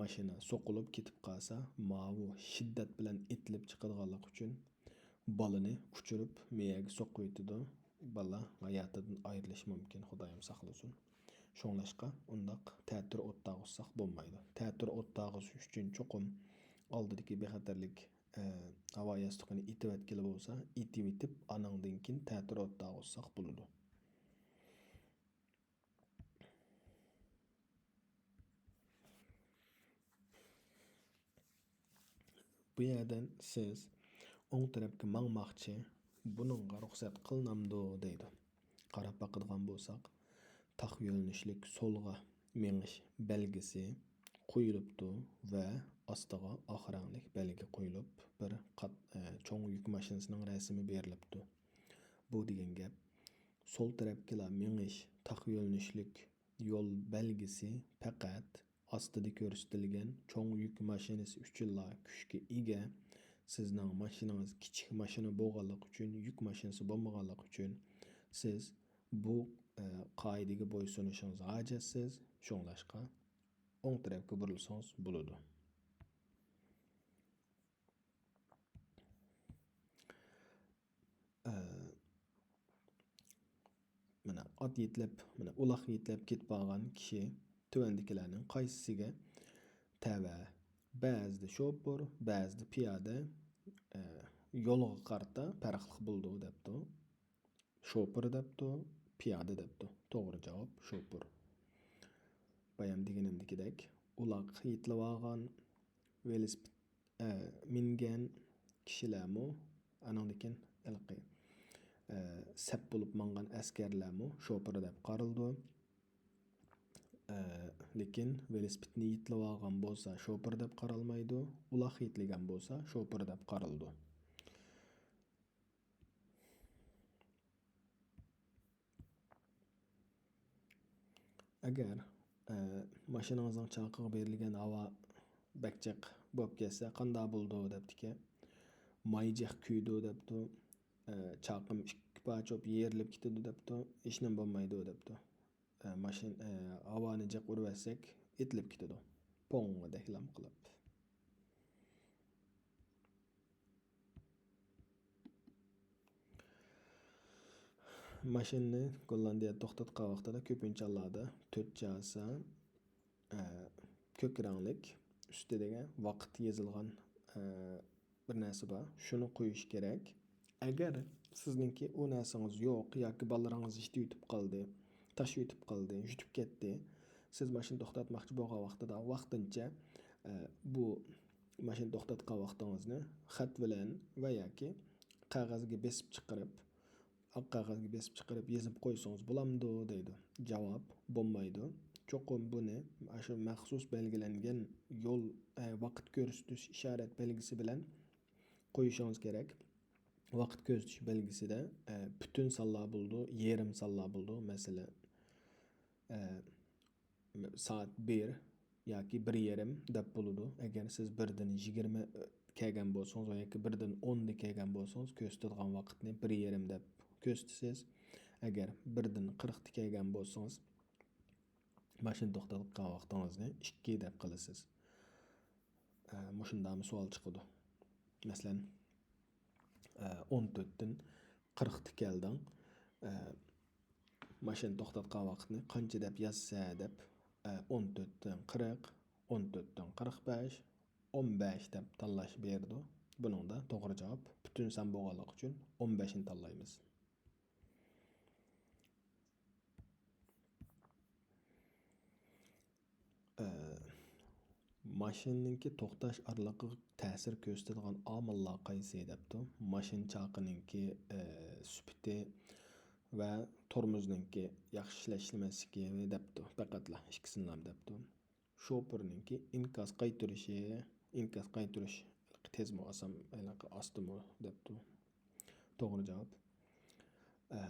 ماشىنا سوقۇلۇپ كېتىپ قالسا، ماۋۇ شىددەت بىلەن ئېتىلىپ چىقىدىغانلىقى ئۈچۈن بالىنى ئۇچۇرۇپ مېيەگە سوقۇۋېتىدۇ. بالا ھاياتىدىن ئايرىلىشى مۇمكىن، خۇدايىم ساقلىسۇن. شۇڭلاشقا ئۇنداق تەتۈر ئوتتاغۇزساق بولمايدۇ. تەتۈر ئوتتاغۇزۇش ئۈچۈن چوقۇم ئالدىدىكى بىخەتەرلىك، ئە، ھاۋا ياستۇقىنى ئېتىۋەتكىلى بولسا، ئېتىۋېتىپ، ئانىڭدىن كېيىن تەتۈر ئوتتاغۇزساق بولىدۇ. بۇ يەردىن سىز ئوڭ تەرەپكە ماڭماقچى، بۇنىڭغا رۇخسەت قىلىنامدۇ دەيدۇ. قاراپ باقىدىغان بولساق، تاق يۆنىلىشلىك سولغا مېڭىش بەلگىسى قويۇلۇپتۇ ۋە ئاستىغا ئاق رەڭلىك بەلگە قويۇلۇپ، بىر قات-، ئە، چوڭ يۈك ماشىنىسىنىڭ رەسىمى بېرىلىپتۇ. بۇ دېگەن گەپ، سول تەرەپكىلا مېڭىش تاق يۆنىلىشلىك يول بەلگىسى پەقەت ئاستىدا كۆرسىتىلگەن چوڭ يۈك ماشىنىسى ئۈچۈنلا كۈچكە ئىگە. سىزنىڭ ماشىنىڭىز كىچىك ماشىنا بولغانلىقى ئۈچۈن، يۈك ماشىنىسى بولمىغانلىقى ئۈچۈن، سىز بۇ، ئە، قائىدىگە بويسۇنۇشىڭىز ھاجەتسىز. شۇڭلاشقا ئوڭ تەرەپكە بۇرۇلسىڭىز بولىدۇ. ئە، مانا ئات يېتىلەپ، مانا ئۇلاق يېتىلەپ كېتىپ قالغان كىشى تۆۋەندىكىلەرنىڭ قايسىسىگە تەۋە؟ بەزىدە شوپۇر، بەزىدە پىيادە، ئە، يولغا قارىتا پەرقلىق بولىدۇ دەپتۇ. شوپۇر دەپتۇ، پىيادە دەپتۇ. توغرا جاۋاب شوپۇر. بايام دېگىنىمدىكىدەك، ئۇلاق يېتىلىۋالغان، ۋېلىسىپىت، ئە، مىنگەن كىشىلەرمۇ، ئانىڭدىن كېيىن ھېلىقى، ئە، سەپ بولۇپ ماڭغان ئەسكەرلەرمۇ شوپۇر دەپ قارىلىدۇ. ئە، لېكىن ۋېلىسىپىتنى يېتىلىۋالغان بولسا شوپۇر دەپ قارالمايدۇ، ئۇلاق يېتىلگەن بولسا شوپۇر دەپ قارىلىدۇ. ئەگەر، ئە، ماشىنىڭىزنىڭ چاقىغا بېرىلگەن ھاۋا بەك جىق بولۇپ كەتسە قانداق بولىدۇ دەپتىكەن. ماي جىق كۆيىدۇ دەپتۇ. ئە، چاقىم ئىككى پارچە بولۇپ يېرىلىپ كېتىدۇ دەپتۇ. ھېچنېمە بولمايدۇ دەپتۇ. ئە، ماشىنا، ئە، ھاۋانى جىق ئۇرۇۋەتسەك ئېتىلىپ كېتىدۇ. پوڭدەكلام قىلىپ. ماشىنىنى گوللاندىيەدە توختاتقان ۋاقتىدا كۆپىنچە ھاللاردا تۆت چاسا، ئە، كۆك رەڭلىك ئۈستىدىكى ۋاقىت يېزىلغان، ئە، بىر نەرسە بار. شۇنى قويۇش كېرەك. ئەگەر سىزنىڭكى ئۇ نەرسىڭىز يوق ياكى بالىلىرىڭىز ئىشتە يۈتۈپ قالدى، تاش يۈتۈپ قالدى، يۈتۈپ كەتتى، سىز ماشىنا توختاتماقچى بولغان ۋاقتىدا ۋاقتىنچە، ئە، بۇ ماشىنا توختاتقان ۋاقتىڭىزنى خەت بىلەن ۋە ياكى قەغەزگە بېسىپ چىقىرىپ، ئاق قەغەزگە بېسىپ چىقىرىپ يېزىپ قويسىڭىز بولامدۇ دەيدۇ. جاۋاب، بولمايدۇ. چوقۇم بۇنى ئاشۇ مەخسۇس بەلگىلەنگەن يول، ئە، ۋاقىت كۆرسىتىش ئىشارەت بەلگىسى بىلەن قويۇشىڭىز كېرەك. ۋاقىت كۆرسىتىش بەلگىسىدە، ئە، پۈتۈن سانلار بولىدۇ، يېرىم سانلار بولىدۇ. مەسىلەن، ئە، سائەت بىر ياكى بىر يېرىم دەپ بولىدۇ. ئەگەر سىز بىردىن يىگىرمە كەلگەن بولسىڭىز ۋە ياكى بىردىن ئوندا كەلگەن بولسىڭىز، كۆرسىتىدىغان ۋاقىتنى بىر يېرىم دەپ كۆرسىتىسىز. ئەگەر بىردىن قىرىقتا كەلگەن بولسىڭىز، ماشىنا توختاتقان ۋاقتىڭىزنى ئىككى دەپ قىلىسىز. ئە، مۇشۇنداقمۇ سوئال چىقىدۇ. مەسىلەن، ئە، ئون تۆتتىن قىرىقتا كەلدىڭ. ئە، ماشىنا توختاتقان ۋاقىتنى قانچە دەپ يازىسەن دەپ، ئە، ئون تۆتتىن قىرىق، ئون تۆتتىن قىرىق بەش، ئون بەش دەپ تاللاش بېرىدۇ. بۇنىڭدا توغرا جاۋاب پۈتۈن سان بولغانلىقى ئۈچۈن ئون بەشنى تاللايمىز. ئە، ماشىنىنىڭكى توختاش ئارىلىقىغا تەسىر كۆرسىتىدىغان ئامىللار قايسى دەپتۇ. ماشىنا چاقىنىڭكى، ئە، سۈپىتى ۋە تورمۇزنىڭكى ياخشى ئىشلەش ئىشلىمەسلىكى دەپتۇ. پەقەتلا ئىككىسىنىلا دەپتۇ. شوپۇرنىڭكى ئىنكاس قايتۇرۇشى، ئىنكاس قايتۇرۇش تېزمۇ ئاسان، ئاستىمۇ دەپتۇ. توغرا جاۋاب، ئە،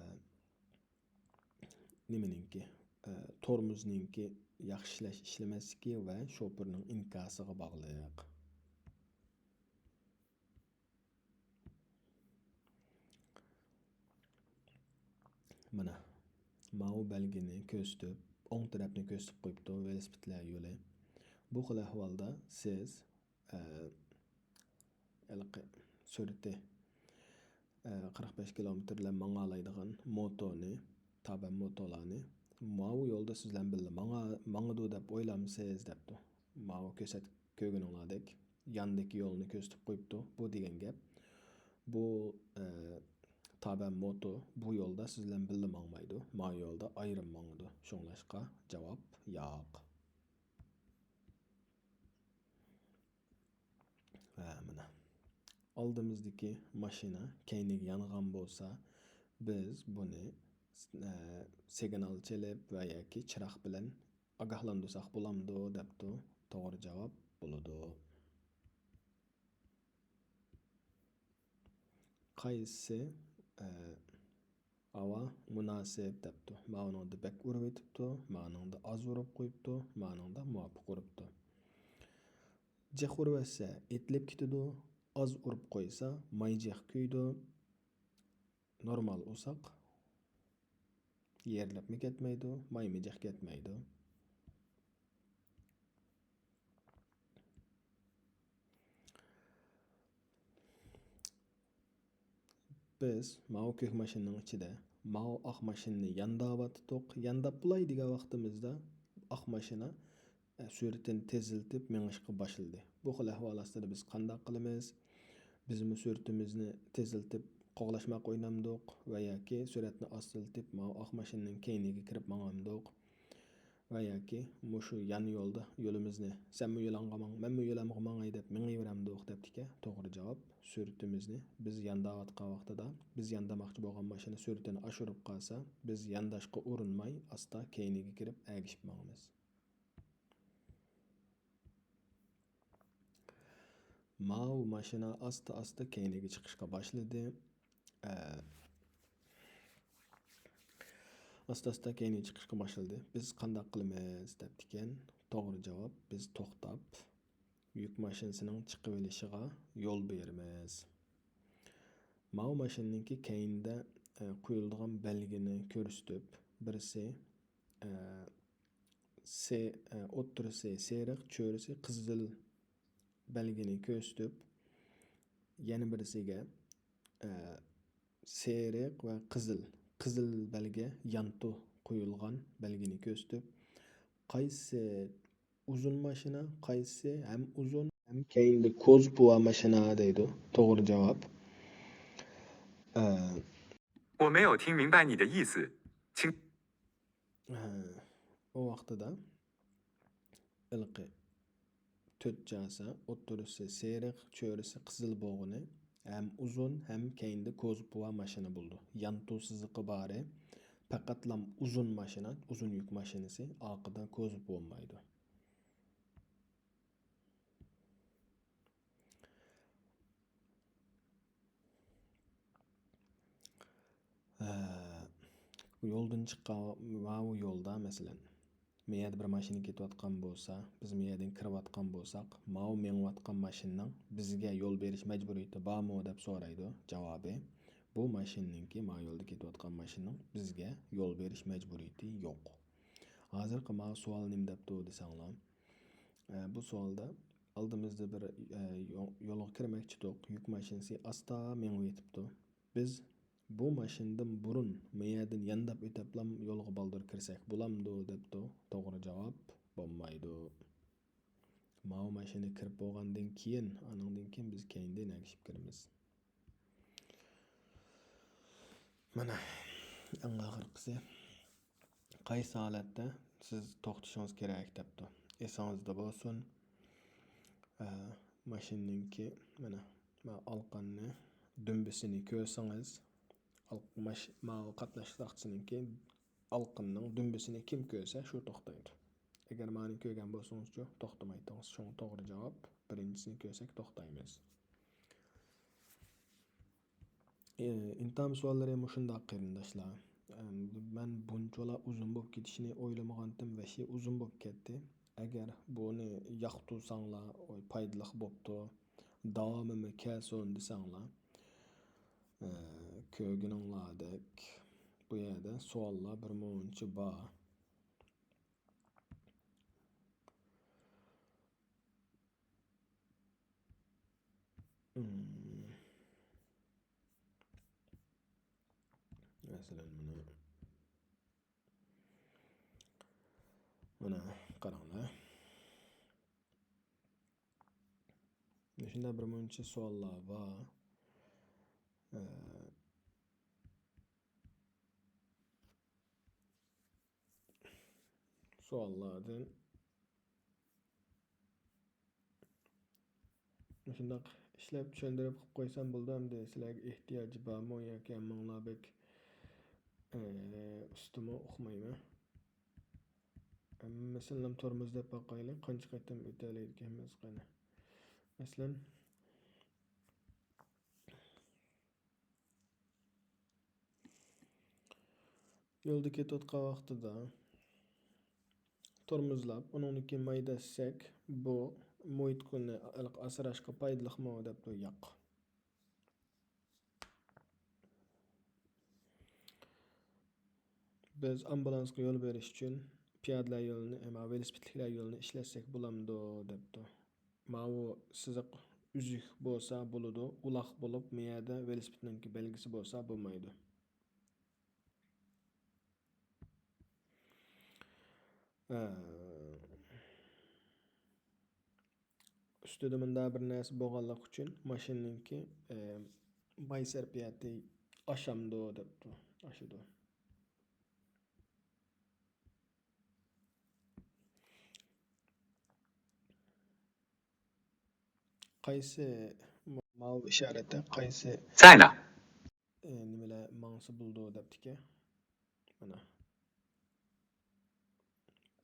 نېمىنىڭكى، ئە، تورمۇزنىڭكى ياخشى ئىشلەش ئىشلىمەسلىكى ۋە شوپۇرنىڭ ئىنكاسىغا باغلىق. مانا، ماۋۇ بەلگىنى كۆرسىتىپ، ئوڭ تەرەپنى كۆرسىتىپ قويۇپتۇ، ۋېلىسىپىتلەر يولى. بۇ خىل ئەھۋالدا سىز، ئە، ھېلىقى سۈرئىتى، ئە، قىرىق بەش كىلومېتىرلەپ ماڭالايدىغان موتونى، تابەن موتولارنى ماۋۇ يولدا سىز بىلەن بىللە ماڭا-، ماڭىدۇ دەپ ئويلامسىز دەپتۇ. ماۋۇ كۆرسەت-، كۆرگىنىڭلاردەك ياندىكى يولنى كۆرسىتىپ قويۇپتۇ. بۇ دېگەن گەپ، بۇ، ئە، تابەن موتو بۇ يولدا سىز بىلەن بىللە ماڭمايدۇ. ما يولدا ئايرىم ماڭىدۇ. شۇڭلاشقا جاۋاب ياق. ھە، مانا. ئالدىمىزدىكى ماشىنا كەينىگە يانغان بولسا، بىز بۇنى، ئە، سىگنال چېلىپ ۋە ياكى چىراغ بىلەن ئاگاھلاندۇرساق بولامدۇ دەپتۇ. توغرا جاۋاب بولىدۇ. قايسى، ئە، ھاۋا مۇناسىپ دەپتۇ. ماۋۇنىڭدا بەك ئۇرۇۋېتىپتۇ، مانىڭدا ئاز ئۇرۇپ قويۇپتۇ، مانىڭدا مۇۋاپىق ئۇرۇپتۇ. جىق ئۇرۇۋەتسە ئېتىلىپ كېتىدۇ، ئاز ئۇرۇپ قويسا ماي جىق كۆيىدۇ. نورمال ئۇرساق يېرىلىپمۇ كەتمەيدۇ، مايمۇ جىق كەتمەيدۇ. بىز ماۋۇ كۆك ماشىنىنىڭ ئىچىدە ماۋۇ ئاق ماشىنىنى يانداۋاتتۇق. يانداپ بولاي دېگەن ۋاقتىمىزدا ئاق ماشىنا، ئە، سۈرئىتىنى تېزلىتىپ مېڭىشقا باشلىدى. بۇ خىل ئەھۋال ئاستىدا بىز قانداق قىلىمىز؟ بىزمۇ سۈرئىتىمىزنى تېزلىتىپ قوغلاشماق ئوينامدۇق ۋە ياكى سۈرئەتنى ئاستىلىتىپ ماۋۇ ئاق ماشىنىنىڭ كەينىگە كىرىپ ماڭامدۇق؟ ۋە ياكى مۇشۇ يان يولدا يولىمىزنى، سەنمۇ يولۇڭغا ماڭ، مەنمۇ يولۇمغا ماڭاي دەپ مېڭىۋېرەمدۇق دەپتىكەن. توغرا جاۋاب، سۈرئىتىمىزنى بىز يانداۋاتقان ۋاقتىدا، بىز ياندىماقچى بولغان ماشىنا سۈرئىتىنى ئاشۇرۇپ قالسا، بىز يانداشقا ئۇرۇنماي، ئاستا كەينىگە كىرىپ ئەگىشىپ ماڭىمىز. ماۋۇ ماشىنا ئاستا-ئاستا كەينىگە چىقىشقا باشلىدى. ئە، ئاستا-ئاستا كەينىگە چىقىشقا باشلىدى. بىز قانداق قىلىمىز دەپتىكەن. توغرا جاۋاب، بىز توختاپ، يۈك ماشىنىسىنىڭ چىقىۋېلىشىغا يول بېرىمىز. ماۋۇ ماشىنىنىڭكى كەينىدە، ئە، قويۇلىدىغان بەلگىنى كۆرسىتىپ، بىرسى، ئە، سې-، ئە، ئوتتۇرىسى سېرىق، چۆرىسى قىزىل بەلگىنى كۆرسىتىپ، يەنە بىرسىگە، ئە، سېرىق ۋە قىزىل، قىزىل بەلگە يانتۇ قويۇلغان بەلگىنى كۆرسىتىپ، قايسى ئۇزۇن ماشىنا، قايسى ھەم ئۇزۇن ھەم كەينىدە كوزۇپى بار ماشىنا دەيدۇ. توغرا جاۋاب. ئە، 我没有听明白你的意思，请 ئە، ئۇ ۋاقتىدا ھېلىقى تۆت چاسا، ئوتتۇرىسى سېرىق، چۆرىسى قىزىل بولغىنى ھەم ئۇزۇن، ھەم كەينىدە كوزۇپى بار ماشىنا بولىدۇ. يانتۇ سىزىقى بارى، پەقەتلا ئۇزۇن ماشىنا، ئۇزۇن يۈك ماشىنىسى، ئارقىدا كوزۇپى بولمايدۇ. ھە، يولدىن چىققان ماۋۇ يولدا، مەسىلەن، مەيەردە بىر ماشىنا كېتىۋاتقان بولسا، بىز مەيەردىن كىرىۋاتقان بولساق، ماۋۇ مېڭىۋاتقان ماشىنىنىڭ بىزگە يول بېرىش مەجبۇرىيىتى بارمۇ دەپ سورايدۇ. جاۋابى، بۇ ماشىنىنىڭكى، ماۋۇ يولدا كېتىۋاتقان ماشىنىنىڭ بىزگە يول بېرىش مەجبۇرىيىتى يوق. ھازىرقى ماۋۇ سوئال نېمە دەپتۇ دېسەڭلار، ئە، بۇ سوئالدا ئالدىمىزدا بىر، ئە، يو-، يولغا كىرمەكچىدۇق. يۈك ماشىنىسى ئاستا مېڭىۋېتىپتۇ. بىز بۇ ماشىنىدىن بۇرۇن مۇ يەردىن يانداپ ئۆتەپلا يولغا بالدۇر كىرسەك بولامدۇ دەپتۇ. توغرا جاۋاب بولمايدۇ. ماۋۇ ماشىنا كىرىپ بولغاندىن كېيىن، ئانىڭدىن كېيىن بىز كەينىدىن ئەگىشىپ كىرىمىز. مانا، ئەڭ ئاخىرقىسى. قايسى ھالەتتە سىز توختىشىڭىز كېرەك دەپتۇ. ئېسىڭىزدە بولسۇن، ئە، ماشىنىنىڭكى، مانا، ما ئالقاننى، دۈمبىسىنى كۆرسىڭىز، ئال-، ماش-، ماۋۇ قاتناش ساقچىسىنىڭكى ئالقىنىنىڭ دۈمبىسىنى كىم كۆرسە، شۇ توختايدۇ. ئەگەر مانى كۆرگەن بولسىڭىزچۇ، توختىمايتتىڭىز. شۇڭا توغرا جاۋاب، بىرىنچىسىنى كۆرسەك توختايمىز. ئى، ئىمتىھان سوئاللىرى مۇشۇنداق، قېرىنداشلار. ئەم، مەن بۇنچىۋالا ئۇزۇن بولۇپ كېتىشىنى ئويلىمىغانتىم، ۋەھشىي ئۇزۇن بولۇپ كەتتى. ئەگەر بۇنى ياقتۇرساڭلار، ئوي، پايدىلىق بوپتۇ، داۋامىمۇ كەلسۇن دېسەڭلار، ئە، كۆرگىنىڭلاردەك بۇ يەردە سوئاللار بىر مۇنچە بار. مم. مەسىلەن، مانا، مانا قاراڭلار. مۇشۇنداق بىر مۇنچە سوئاللار بار. ئە، سوئاللاردىن مۇشۇنداق ئىشلەپ چۈشەندۈرۈپ قىلىپ قويسام بولىدۇ. ئەمدى سىلەرگە ئېھتىياجى بارمۇ ياكى ھەممىڭلار بەك، ئە، ئۇستىمۇ ئۇقمايمەن. ھەممىسىنىلا تورمۇز دەپ باقايلى، قانچە قېتىم ئۆتەلەيدىكەنمىز قېنى. مەسىلەن، يولدا كېتىۋاتقان ۋاقتىدا تورمۇزلاپ، ئۇنىڭدىن كېيىن ماي دەسسەك، بۇ مۇھىت كۈلنى ئاسراشقا پايدىلىقمۇ دەپتۇ، ياق. بىز ئامبۇلانسقا يول بېرىش ئۈچۈن پىيادىلەر يولىنى، ئەمما ۋېلىسىپىتلىكلەر يولىنى ئىشلەتسەك بولامدۇ دەپتۇ. ماۋۇ سىزىق ئۈزۈك بولسا بولىدۇ، ئۇلاق بولۇپ، مۇ يەردە ۋېلىسىپىتنىڭكى بەلگىسى بولسا بولمايدۇ. ئە، ئۈستىدە مۇنداق بىر نەرسە بولغانلىقى ئۈچۈن ماشىنىنىڭكى، ئە، ماي سەرپىياتى ئاشامدۇ دەپتۇ، ئاشىدۇ. قايسى ماۋۇ ئىشارەتتە قايسى، چاينا، ئى، نېمىلەر ماڭسا بولىدۇ دەپتىكەن. مانا.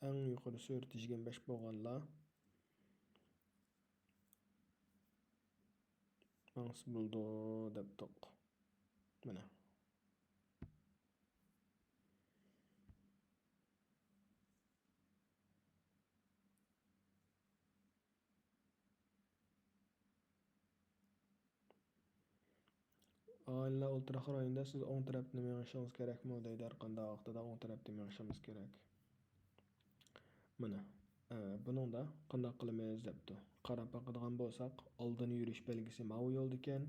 ئەڭ يۇقىرى سۈرئىتى يىگىرمە بەش بولغانلار ماڭسا بولىدۇ دەپتۇق. مانا. ئائىلىلەر ئولتۇراق رايونىدا سىز ئوڭ تەرەپتىن مېڭىشىڭىز كېرەكمۇ دەيدۇ، ھەر قانداق ۋاقتىدا ئوڭ تەرەپتىن مېڭىشىمىز كېرەك. مانا، ئە، بۇنىڭدا قانداق قىلىمىز دەپتۇ. قاراپ باقىدىغان بولساق، ئالدىن يۈرۈش بەلگىسى ماۋۇ يولدىكەن.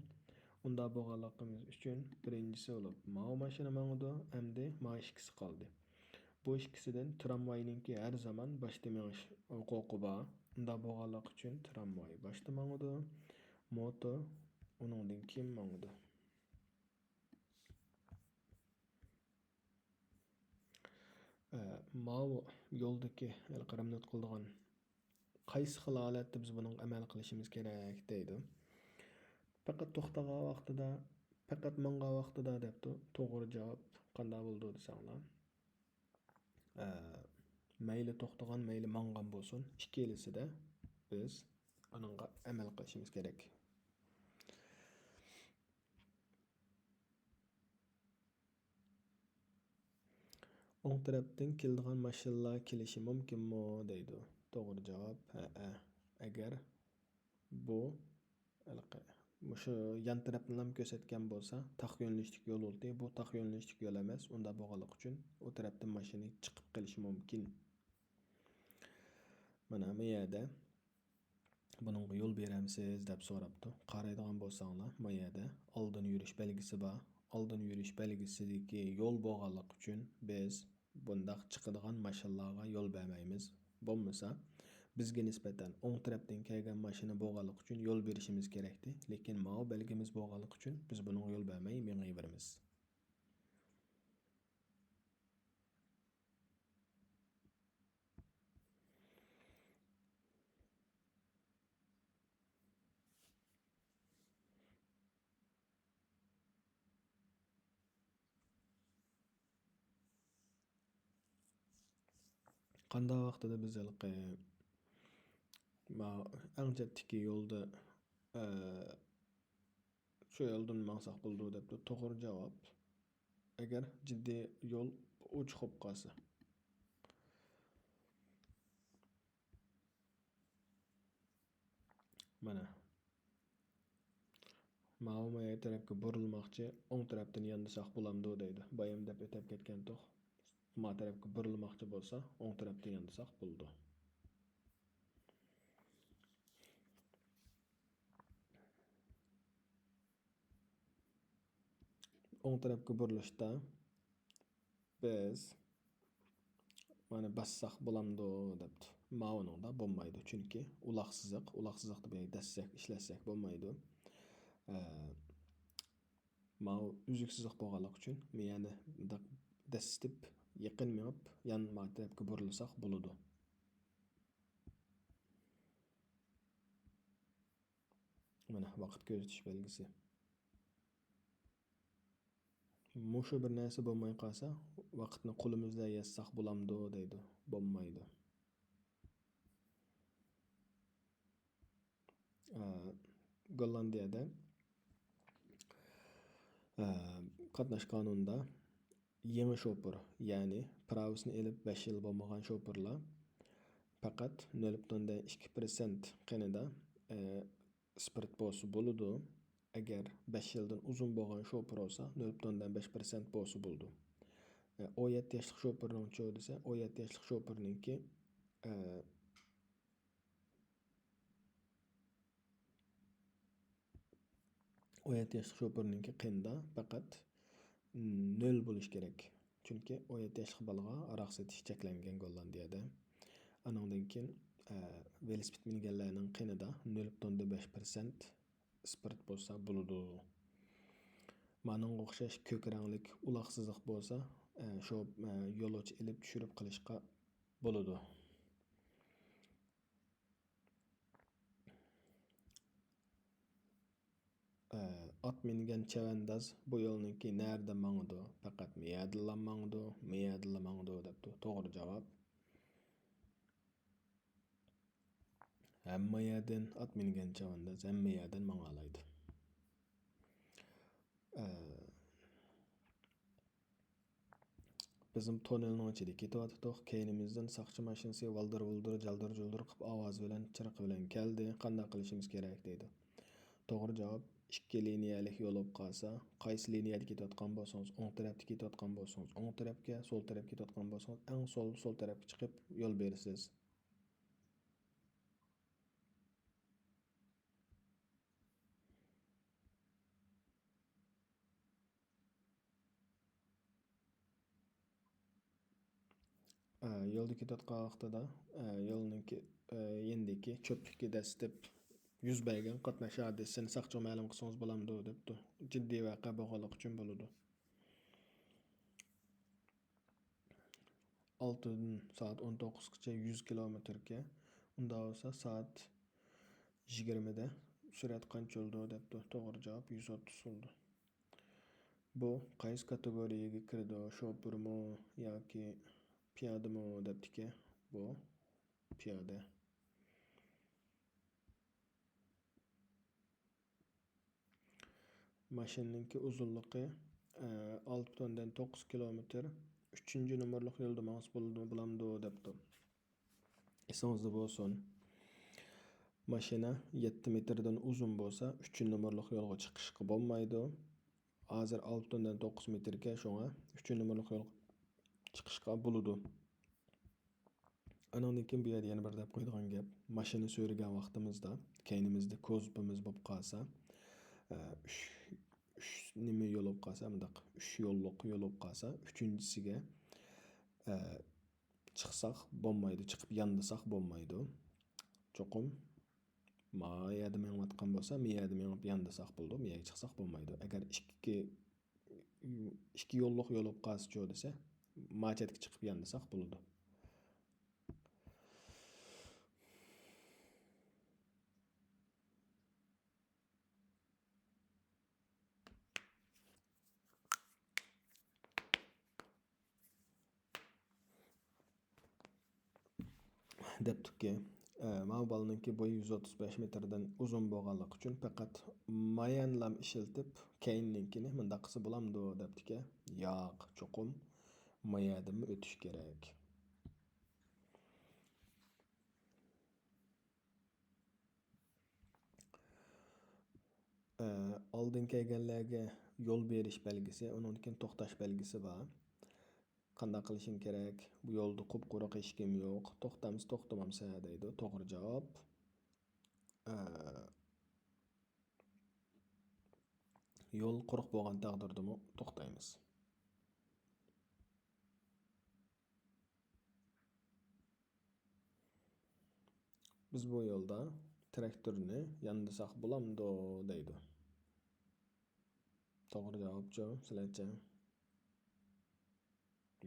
ئۇنداق بولغانلىقىمىز ئۈچۈن بىرىنچىسى بولۇپ ماۋۇ ماشىنا ماڭىدۇ، ئەمدى مانا ئىككىسى قالدى. بۇ ئىككىسىدىن ترامۋاينىڭكى ھەر زامان باشتا مېڭىش ھوقۇقى بار. ئۇنداق بولغانلىقى ئۈچۈن ترامۋاي باشتا ماڭىدۇ، موتور ئۇنىڭدىن كېيىن ماڭىدۇ. ئە، ماۋۇ يولدىكى ھېلىقى رېمونت قىلىدىغان قايسى خىل ھالەتتە بىز بۇنىڭغا ئەمەل قىلىشىمىز كېرەك دەيدۇ. پەقەت توختىغان ۋاقتىدا، پەقەت ماڭغان ۋاقتىدا دەپتۇ. توغرا جاۋاب قانداق بولىدۇ دېسەڭلار، ئە، مەيلى توختىغان، مەيلى ماڭغان بولسۇن، ئىككىلىسىدە بىز ئۇنىڭغا ئەمەل قىلىشىمىز كېرەك. ئوڭ تەرەپتىن كېلىدىغان ماشىنىلار كېلىشى مۇمكىنمۇ دەيدۇ. توغرا جاۋاب، ھەئە. ئەگەر بۇ، ھېلىقى، مۇشۇ يان تەرەپنىلا كۆرسەتكەن بولسا، تاق يۆنىلىشلىك يول بولدى. بۇ تاق يۆنىلىشلىك يول ئەمەس. ئۇنداق بولغانلىقى ئۈچۈن ئۇ تەرەپتىن ماشىنا چىقىپ قېلىشى مۇمكىن. مانا بۇ يەردە بۇنىڭغا يول بېرەمسىز دەپ سوراپتۇ. قارايدىغان بولساڭلار، ما يەردە ئالدىن يۈرۈش بەلگىسى بار. ئالدىن يۈرۈش بەلگىسىدىكى يول بولغانلىقى ئۈچۈن بىز بۇنداق چىقىدىغان ماشىنىلارغا يول بەرمەيمىز. بولمىسا، بىزگە نىسبەتەن ئوڭ تەرەپتىن كەلگەن ماشىنا بولغانلىقى ئۈچۈن يول بېرىشىمىز كېرەكتى. لېكىن ماۋۇ بەلگىمىز بولغانلىقى ئۈچۈن بىز بۇنىڭغا يول بەرمەي مېڭىۋېرىمىز. قانداق ۋاقتىدا بىز ھېلىقى، ما-، ئەڭ چەتتىكى يولدا، ئە، شۇ يولدىن ماڭساق بولىدۇ دەپتۇ. توغرا جاۋاب، ئەگەر جىددىي يول ئوچۇق بولۇپ قالسا. مانا. ماۋۇ مايا تەرەپكە بۇرۇلماقچى، ئوڭ تەرەپتىن ياندىساق بولامدۇ دەيدۇ. بايام دەپ ئۆتەپ كەتكەنتۇق. ما تەرەپكە بۇرۇلماقچى بولسا، ئوڭ تەرەپتىن ياندىساق بولىدۇ. ئوڭ تەرەپكە بۇرۇلۇشتا بىز مانا باسساق بولامدۇ دەپتۇ. ماۋۇنىڭدا بولمايدۇ، چۈنكى ئۇلاق سىزىق، ئۇلاق سىزىقتا بىر دەسسەك، ئىشلەتسەك بولمايدۇ. ئە، ماۋۇ ئۈزۈك سىزىق بولغانلىقى ئۈچۈن مېيەنى مۇنداق دەسسىتىپ، يېقىن مېڭىپ، يان ما تەرەپكە بۇرۇلساق بولىدۇ. مانا ۋاقىت كۆزىتىش بەلگىسى. مۇشۇ بىر نەرسە بولماي قالسا، ۋاقىتنى قولىمىزدا يازساق بولامدۇ دەيدۇ. بولمايدۇ. ئە، گوللاندىيەدە، ئە، قاتناش قانۇنىدا يېڭى شوپۇر، يەنى پىراۋىسىنى ئېلىپ بەش يىل بولمىغان شوپۇرلار پەقەت نۆل پۈتۈن ئوندىن ئىككى پىرسەنت قېنىدا، ئە، ئىسپىرت بولسا بولىدۇ. ئەگەر بەش يىلدىن ئۇزۇن بولغان شوپۇر بولسا، نۆل پۈتۈن ئوندىن بەش پىرسەنت بولسا بولىدۇ. ئە، ئون يەتتە ياشلىق شوپۇرنىڭچۇ دېسە، ئون يەتتە ياشلىق شوپۇرنىڭكى، ئە، ئون يەتتە ياشلىق شوپۇرنىڭكى قېنىدا پەقەت نۆل بولۇش كېرەك. چۈنكى ئون يەتتە ياشلىق بالىغا ھاراق سېتىش چەكلەنگەن گوللاندىيەدە. ئانىڭدىن كېيىن، ئە، ۋېلىسىپىت مىنگەنلەرنىڭ قېنىدا نۆل پۈتۈن ئوندىن بەش پىرسەنت ئىسپىرت بولسا بولىدۇ. مانىڭغا ئوخشاش كۆك رەڭلىك ئۇلاق سىزىق بولسا، ئە، شۇ، ئە، يولۇچى ئېلىپ چۈشۈرۈپ قىلىشقا بولىدۇ. ئە، ئات مىنگەن چەۋەنداز بۇ يولنىڭكى نەدىن ماڭىدۇ؟ پەقەت مىيەدىنلا ماڭىدۇ، مىيەدىنلا ماڭىدۇ دەپتۇ. توغرا جاۋاب. ھەممە يەردىن ئات مىنگەن چەۋەنداز ھەممە يەردىن ماڭالايدۇ. ئە، بىزمۇ توننېلنىڭ ئىچىدە كېتىۋاتىدۇق. كەينىمىزدىن ساقچى ماشىنىسى ۋالدىر-ۋۇلدۇر، جالدىر-جۇلدۇر قىلىپ ئاۋازى بىلەن، چىرىقى بىلەن كەلدى. قانداق قىلىشىمىز كېرەك دەيدۇ. توغرا جاۋاب، ئىككى لىنىيەلىك يول بولۇپ قالسا، قايسى لىنىيەدە كېتىۋاتقان بولسىڭىز، ئوڭ تەرەپتە كېتىۋاتقان بولسىڭىز، ئوڭ تەرەپكە، سول تەرەپكە كېتىۋاتقان بولسىڭىز، ئەڭ سول، سول تەرەپكە چىقىپ يول بېرىسىز. ئە، يولدا كېتىۋاتقان ۋاقتىدا، ئە، يولنىڭكى، ئە، يېنىدىكى چۆپلۈككە دەسسىتىپ يۈز بەرگەن قاتناش ھادىسىسىنى ساقچىغا مەلۇم قىلسىڭىز بولامدۇ دەپتۇ. جىددىي ۋەقە بولغانلىقى ئۈچۈن بولىدۇ. ئالتىدىن سائەت ئون توققۇزغىچە يۈز كىلومېتىركە، ئۇنداق بولسا سائەت يىگىرمىدە سۈرئەت قانچە بولىدۇ دەپتۇ. توغرا جاۋاب يۈز ئوتتۇز بولىدۇ. بۇ قايسى كاتېگورىيەگە كىرىدۇ؟ شوپۇرمۇ ياكى پىيادىمۇ دەپتىكەن. بۇ پىيادە. ماشىنىنىڭكى ئۇزۇنلۇقى، ئە، ئالتە پۈتۈن ئوندىن توققۇز كىلومېتىر. ئۈچىنچى نومۇرلۇق يولدا ماڭسا بولىدۇ، بولامدۇ دەپتۇ. ئېسىڭىزدە بولسۇن، ماشىنا يەتتە مېتىردىن ئۇزۇن بولسا، ئۈچىنچى نومۇرلۇق يولغا چىقىشقا بولمايدۇ. ھازىر ئالتە پۈتۈن ئوندىن توققۇز مېتىركەن، شۇڭا ئۈچىنچى نومۇرلۇق يولغا چىقىشقا بولىدۇ. ئانىڭدىن كېيىن بۇ يەردە يەنە بىر دەپ قويىدىغان گەپ، ماشىنا سۆرىگەن ۋاقتىمىزدا كەينىمىزدە كوزۇپىمىز بولۇپ قالسا، ئە، ئۈچ، ئۈچ نېمە يول بولۇپ قالسا، مۇنداق ئۈچ يوللۇق يول بولۇپ قالسا، ئۈچىنچىسىگە، ئە، چىقساق بولمايدۇ، چىقىپ ياندىساق بولمايدۇ. چوقۇم ما يەردە مېڭىۋاتقان بولسا، ما يەردە مېڭىپ ياندىساق بولىدۇ، ما يەرگە چىقساق بولمايدۇ. ئەگەر ئىككى، ئىككى يوللۇق يول بولۇپ قالسىچۇ دېسە، ما چەتكە چىقىپ ياندىساق بولىدۇ. دەپتۇكى، ئە، ماۋۇ بالىنىڭكى بويى يۈز ئوتتۇز بەش مېتىردىن ئۇزۇن بولغانلىقى ئۈچۈن پەقەت مايەنلام ئىشلىتىپ، كەينىنىڭكىنى مۇنداق قىلسا بولامدۇ دەپتىكەن. ياق، چوقۇم مايەدىنمۇ ئۆتۈش كېرەك. ئالدىن كەلگەنلەرگە يول بېرىش بەلگىسى، ئۇنىڭدىن كېيىن توختاش بەلگىسى بار. قانداق قىلىشىڭ كېرەك؟ بۇ يولدا قۇپقۇرۇق، ھېچكىم يوق. توختامسا توختىمامسە دەيدۇ. توغرا جاۋاب، ئە، يول قۇرۇق بولغان تەقدىردىمۇ توختايمىز. بىز بۇ يولدا تىراكتورنى ياندىساق بولامدۇ دەيدۇ. توغرا جاۋابچۇ سىلەرچە؟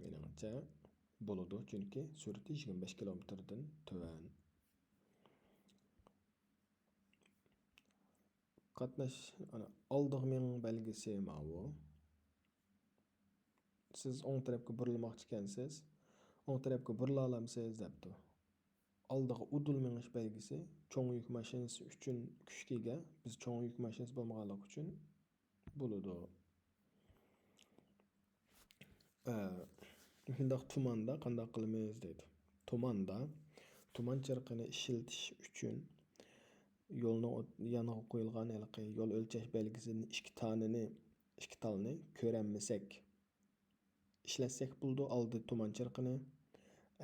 مېنىڭچە بولىدۇ، چۈنكى سۈرئىتى يىگىرمە بەش كىلومېتىردىن تۆۋەن. قاتناش، ئانا، ئالدىغا مېڭىڭ بەلگىسى ماۋۇ. سىز ئوڭ تەرەپكە بۇرۇلماقچىكەنسىز، ئوڭ تەرەپكە بۇرۇلالامسىز دەپتۇ. ئالدىغا ئۇدۇل مېڭىش بەلگىسى، چوڭ يۈك ماشىنىسى ئۈچۈن كۈچكە ئىگە، بىز چوڭ يۈك ماشىنىسى بولمىغانلىقى ئۈچۈن بولىدۇ. ئە، مۇشۇنداق تۇماندا قانداق قىلىمىز دەيدۇ. تۇماندا، تۇمان چىرىقىنى ئىشلىتىش ئۈچۈن يولنىڭ ئوت-، يانىغا قويۇلغان ھېلىقى يول ئۆلچەش بەلگىسىدىن ئىككى تانىنى، ئىككى تالنى كۆرەلمىسەك، ئىشلەتسەك بولىدۇ ئالدى تۇمان چىرىقىنى.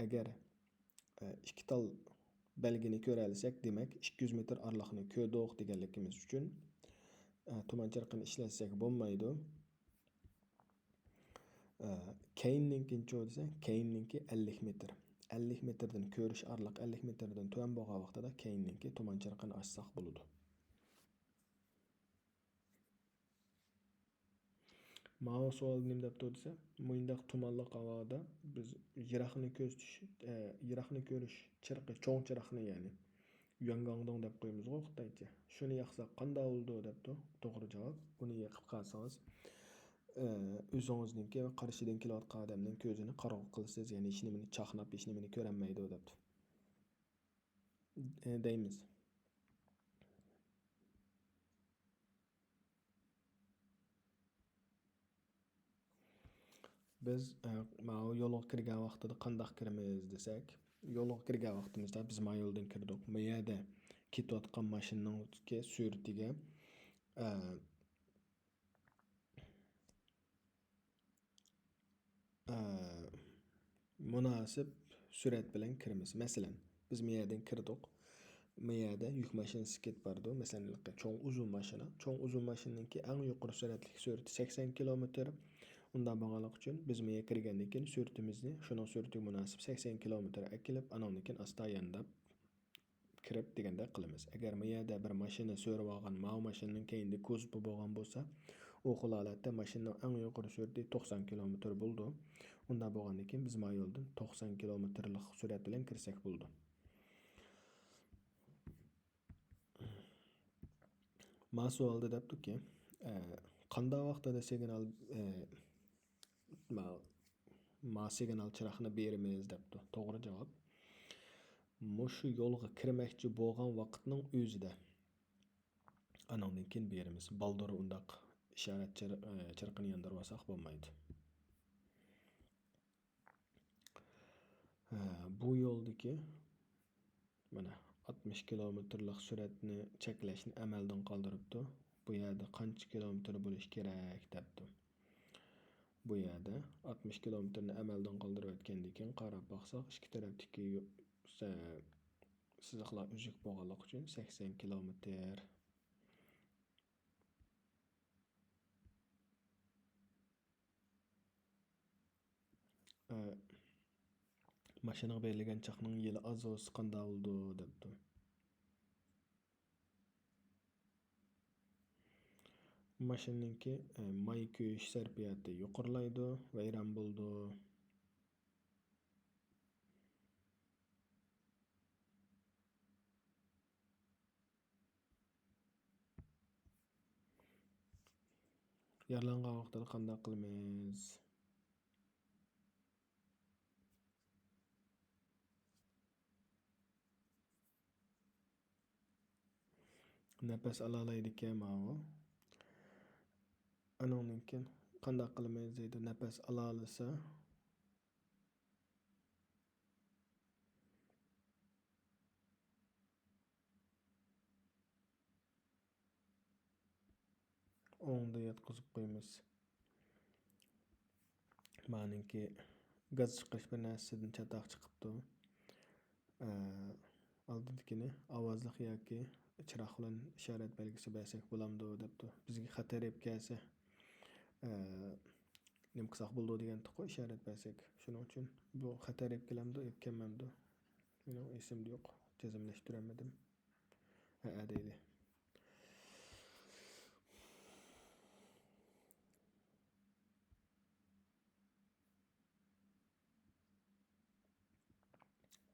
ئەگەر، ئە، ئىككى تال بەلگىنى كۆرەلىسەك، دېمەك، ئىككى يۈز مېتىر ئارىلىقنى كۆردۇق دېگەنلىكىمىز ئۈچۈن، ئە، تۇمان چىرىقىنى ئىشلەتسەك بولمايدۇ. ئە، كەينىنىڭكىنىچۇ دېسە، كەينىنىڭكى ئەللىك مېتىر. ئەللىك مېتىردىن كۆرۈش ئارىلىق، ئەللىك مېتىردىن تۆۋەن بولغان ۋاقتىدا كەينىنىڭكى تۇمان چىرىقىنى ئاچساق بولىدۇ. ماۋۇ سوئال نېمە دەپتۇ دېسە، مۇنداق تۇمانلىق ھاۋادا بىز يىراقنى كۆزىتىش، ئە، يىراقنى كۆرۈش چىرىقى، چوڭ چىراغنى، يەنى يۈەنگاڭدۇڭ دەپ قويىمىزغۇ خىتايچە. شۇنى ياقساق قانداق بولىدۇ دەپتۇ. توغرا جاۋاب، بۇنى يېقىپ قالسىڭىز، ئە، ئۆزىڭىزنىڭكى ۋە قارشىدىن كېلىۋاتقان ئادەمنىڭ كۆزىنى قارىغۇ قىلىسىز، يەنى ھېچنېمىنى چاقناپ، ھېچنېمىنى كۆرەلمەيدۇ دەپتۇ. ئە، دەيمىز. بىز، ئە، ماۋۇ يولغا كىرگەن ۋاقتىدا قانداق كىرىمىز دېسەك، يولغا كىرگەن ۋاقتىمىزدا بىز ما يولدىن كىردۇق. ما يەردە كېتىۋاتقان ماشىنىنىڭكى سۈرئىتىگە، ئە، ئە، مۇناسىپ سۈرئەت بىلەن كىرىمىز. مەسىلەن، بىز ما يەردىن كىردۇق. ما يەردە يۈك ماشىنىسى كېتىپ بارىدۇ. مەسىلەن، چوڭ ئۇزۇن ماشىنا. چوڭ ئۇزۇن ماشىنىنىڭكى ئەڭ يۇقىرى سۈرئەتلىك سۈرئىتى سەكسەن كىلومېتىر. ئۇنداق بولغانلىقى ئۈچۈن بىز ما يەرگە كىرگەندىن كېيىن سۈرئىتىمىزنى شۇنىڭ سۈرئىتىگە مۇناسىپ سەكسەن كىلومېتىر ئەكېلىپ، ئانىڭدىن كېيىن ئاستا يانداپ كىرىپ دېگەندەك قىلىمىز. ئەگەر ما يەردە بىر ماشىنا سۆرىۋالغان، ماۋۇ ماشىنىنىڭ كەينىدە كوزۇپى بولغان بولسا، ئۇ خىل ھالەتتە ماشىنىنىڭ ئەڭ يۇقىرى سۈرئىتى توقسان كىلومېتىر بولىدۇ. ئۇنداق بولغاندىن كېيىن بىز ما يولدىن توقسان كىلومېتىرلىق سۈرئەت بىلەن كىرسەك بولىدۇ. ما سوئالدا دەپتۇكى، ئە، قانداق ۋاقتىدا سىگنال، ئە، ما، ما سىگنال چىراغنى بېرىمىز دەپتۇ. توغرا جاۋاب، مۇشۇ يولغا كىرمەكچى بولغان ۋاقىتنىڭ ئۆزىدە. ئانىڭدىن كېيىن بېرىمىز. بالدۇر ئۇنداق ئىشارەت چىر-، ئە، چىرىقىنى ياندۇرۇۋالساق بولمايدۇ. ھە، بۇ يولدىكى، مانا، ئاتمىش كىلومېتىرلىق سۈرئەتنى چەكلەشنى ئەمەلدىن قالدۇرۇپتۇ. بۇ يەردە قانچە كىلومېتىر بولۇشى كېرەك دەپتۇ. بۇ يەردە ئاتمىش كىلومېتىرنى ئەمەلدىن قالدۇرۇۋەتكەندىن كېيىن قاراپ باقساق، ئىككى تەرەپتىكى يو-، سە-، سىزىقلار ئۈزۈك بولغانلىقى ئۈچۈن سەكسەن كىلومېتىر. ئە، ماشىنىغا بېرىلگەن چاقنىڭ يىلى ئاز بولسا قانداق بولىدۇ دەپتۇ. ماشىنىنىڭكى، ئە، ماي كۆيۈش سەرپىياتى يۇقىرىلايدۇ، ۋەيران بولىدۇ. يارىلانغان ۋاقتىدا قانداق قىلىمىز؟ نەپەس ئالالايدىكەن ماۋۇ. ئانىڭدىن كېيىن قانداق قىلىمىز دەيدۇ، نەپەس ئالالىسا. ئوڭدا ياتقۇزۇپ قويىمىز. مانىڭكى گاز چىقىرىش بىر نەرسىدىن چاتاق چىقىپتۇ. ئە، ئالدىدىكىنى ئاۋازلىق ياكى چىراغ بىلەن ئىشارەت بەلگىسى بەرسەك بولامدۇ دەپتۇ. بىزگە خەتەر ئېلىپ كەلسە، ئە، نېمە قىلساق بولىدۇ دېگەنتۇققۇ، ئىشارەت بەرسەك. شۇنىڭ ئۈچۈن بۇ خەتەر ئېلىپ كېلەمدۇ، ئېلىپ كەلمەمدۇ؟ مېنىڭ ئېسىمدە يوق، جەزملەشتۈرەلمىدىم. ھەئە دەيلى.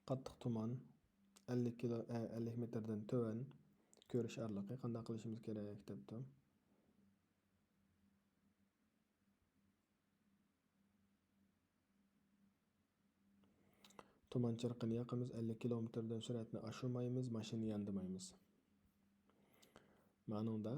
قاتتىق تۇمان، ئەللىك كىلو، ئە، ئەللىك مېتىردىن تۆۋەن كۆرۈش ئارىلىقى، قانداق قىلىشىمىز كېرەك دەپتۇ. تۇمان چىرىقىنى ياقىمىز، ئەللىك كىلومېتىردىن سۈرئەتنى ئاشۇرمايمىز، ماشىنىنى ياندىمايمىز. مانىڭدا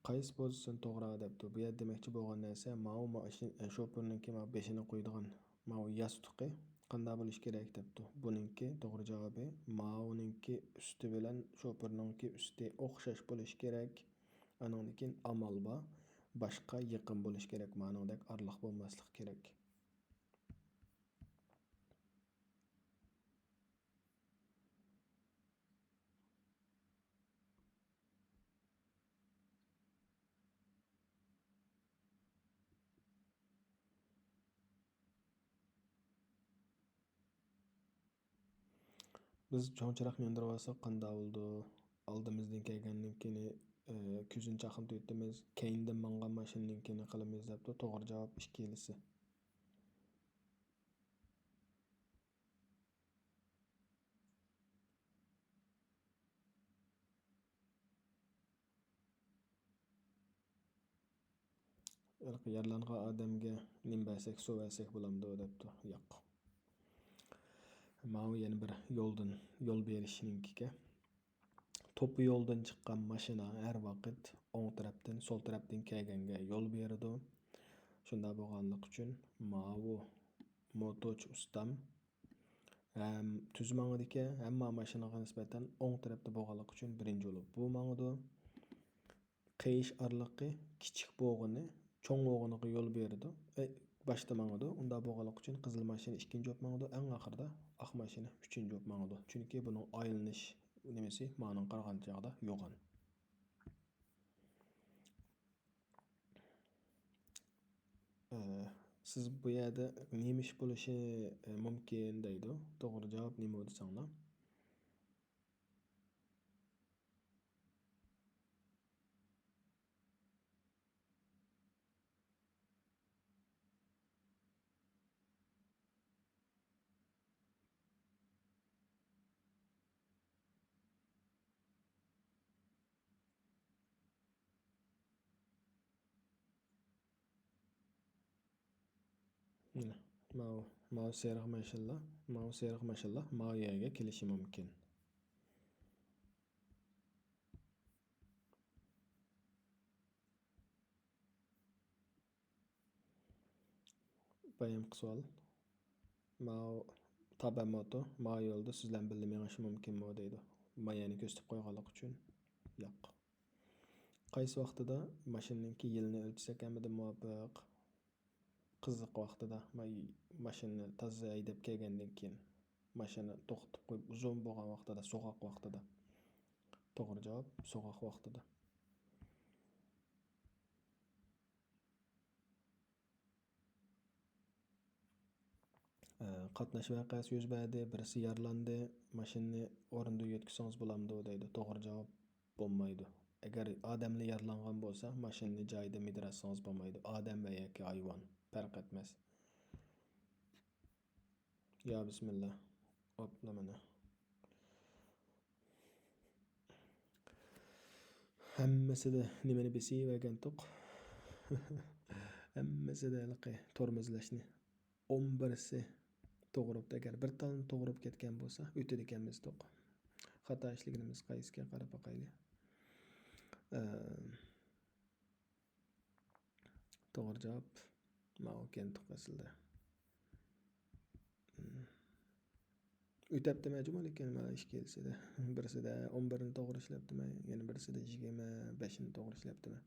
قايسى پوزىتسىيەنى توغرا دەپتۇ. بۇ يەردە دېمەكچى بولغان نەرسە ماۋۇ ماشىنا، ئە، شوپۇرنىڭكى ماۋۇ بېشىنى قويىدىغان ماۋۇ ياستۇقى قانداق بولۇشى كېرەك دەپتۇ. بۇنىڭكى توغرا جاۋابى ماۋۇنىڭكى ئۈستى بىلەن شوپۇرنىڭكى ئۈستى ئوخشاش بولۇشى كېرەك. ئانىڭدىن كېيىن ئامال بار، باشقا يېقىن بولۇشى كېرەك، مانىڭدەك ئارىلىق بولماسلىقى كېرەك. بىز چوڭ چىراغنى ياندۇرۇۋالساق قانداق بولىدۇ؟ ئالدىمىزدىن كەلگەننىڭكىنى، ئە، كۆزىنى چاقنىتىۋېتىمىز، كەينىدىن ماڭغان ماشىنىنىڭكىنى قىلىمىز دەپتۇ. توغرا جاۋاب ئىككىلىسى. ھېلىقى يارىلانغان ئادەمگە نېمە بەرسەك، سۇ بەرسەك بولامدۇ دەپتۇ. ياق. ماۋۇ يەنە بىر يولدىن، يول بېرىشنىڭكىكەن. توپا يولدىن چىققان ماشىنا ھەر ۋاقىت ئوڭ تەرەپتىن، سول تەرەپتىن كەلگەنگە يول بېرىدۇ. شۇنداق بولغانلىقى ئۈچۈن ماۋۇ موتوچى ئۇستام ھەم تۈز ماڭىدىكەن، ھەممە ماشىنىغا نىسبەتەن ئوڭ تەرەپتە بولغانلىقى ئۈچۈن بىرىنچى بولۇپ بۇ ماڭىدۇ. قېيىش ئارىلىقى كىچىك بولغىنى چوڭ بولغىنىغا يول بېرىدۇ. ئە، باشتا ماڭىدۇ. ئۇنداق بولغانلىقى ئۈچۈن قىزىل ماشىنا ئىككىنچى بولۇپ ماڭىدۇ. ئەڭ ئاخىرىدا ئاق ماشىنا ئۈچىنچى بولۇپ ماڭىدۇ. چۈنكى بۇنىڭ ئايلىنىش نېمىسى مانىڭغا قارىغان چاغدا يوغان. ئە، سىز بۇ يەردە نېمە ئىش بولۇشى، ئە، مۇمكىن دەيدۇ. توغرا جاۋاب نېمە دېسەڭلار؟ مانا، ماۋۇ، ماۋۇ سېرىق ماشىنىلار، ماۋۇ سېرىق ماشىنىلار ماۋۇ يەرگە كېلىشى مۇمكىن. بايامقى سوئال. ماۋۇ تابەن موتو ماۋۇ يولدا سىز بىلەن بىللە مېڭىشى مۇمكىنمۇ دەيدۇ. مايەنى كۆرسىتىپ قويغانلىقى ئۈچۈن ياق. قايسى ۋاقتىدا ماشىنىنىڭكى يىلىنى ئۆلچىسەك ھەممىدىن مۇۋاپىق؟ قىزىق ۋاقتىدا، ما-، ماشىنىنى تازا ھەيدەپ كەلگەندىن كېيىن، ماشىنا توختىتىپ قويۇپ ئۇزۇن بولغان ۋاقتىدا، سوغۇق ۋاقتىدا. توغرا جاۋاب، سوغۇق ۋاقتىدا. ئە، قاتناش ۋەقەسى يۈز بەردى، بىرسى يارىلاندى، ماشىنىنى ئورنىدا يۆتكىسىڭىز بولامدۇ دەيدۇ. توغرا جاۋاب، بولمايدۇ. ئەگەر ئادەملا يارىلانغان بولسا، ماشىنىنى جايىدا مىدىرلاتسىڭىز بولمايدۇ. ئادەم ۋە ياكى ھايۋان، پەرق ئەتمەس. يا بىسمىللا. ئوپلا مانا. ھەممىسىدە نېمىنى بېسىۋەرگەنتۇق؟ ھەممىسىدە ھېلىقى تورمۇزلاشنى. ئون بىرسى توغرا بوپتۇ. ئەگەر بىر تالنى توغرا بوپ كەتكەن بولسا، ئۆتىدىكەنمىز توق. خاتا ئىشلىگىنىمىز قايسىكەن، قاراپ باقايلى. ئە، توغرا جاۋاب ماۋۇكەن توق ئەسلىدە. ئۆتەپتىمەن جۇمۇ، لېكىن مانا ئىككىلىسىدە، بىرسىدە ئون بىرنى توغرا ئىشلەپتىمەن، يەنە بىرسىدە يىگىرمە بەشنى توغرا ئىشلەپتىمەن.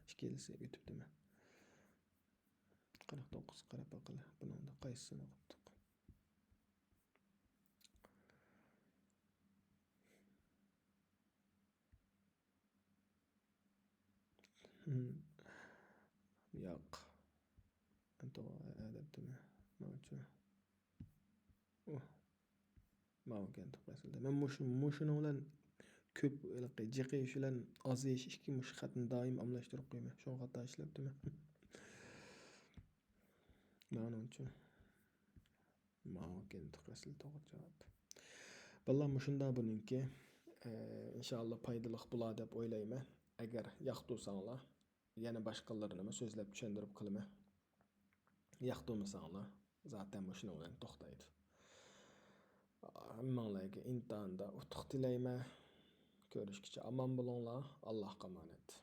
ئىككىلىسى ئۆتۈپتىمۇ؟ قىرىق توققۇز، قاراپ باقىلى، بۇنىڭدا قايسىسىنى قىپتۇق؟ ياق. توغرا ئەدەپتىمۇ؟ ماۋۇچۇ. ئۇھ. ماۋۇكەن توغرا ئەسلىدە. مەن مۇشۇ، مۇشۇنىڭ بىلەن كۆپ ھېلىقى جىقىيىش بىلەن ئازىيىش ئىككى مۇشۇ خەتنى دائىم ئالماشتۇرۇپ قويىمەن. شۇڭا خاتا ئىشلەپتىمەن. مانا ئۇنىڭ ئۈچۈن. ماۋۇكەن توغرا ئەسلىدە توغرا جاۋاب. بالىلار، مۇشۇنداق بۇنىڭكى. ئە، ئىنشاللا پايدىلىق بولار دەپ ئويلايمەن. ئەگەر ياقتۇرساڭلار، يەنە باشقىلىرىنىمۇ سۆزلەپ چۈشەندۈرۈپ قىلىمەن. ياقتۇرمىساڭلار، زاتەن مۇشۇنىڭ بىلەن توختايدۇ. ھەممىڭلارغا ئىمتىھاندا ئۇتۇق تىلەيمەن. كۆرۈشكىچە ئامان بولۇڭلار. ئاللاھقا ئامانەت.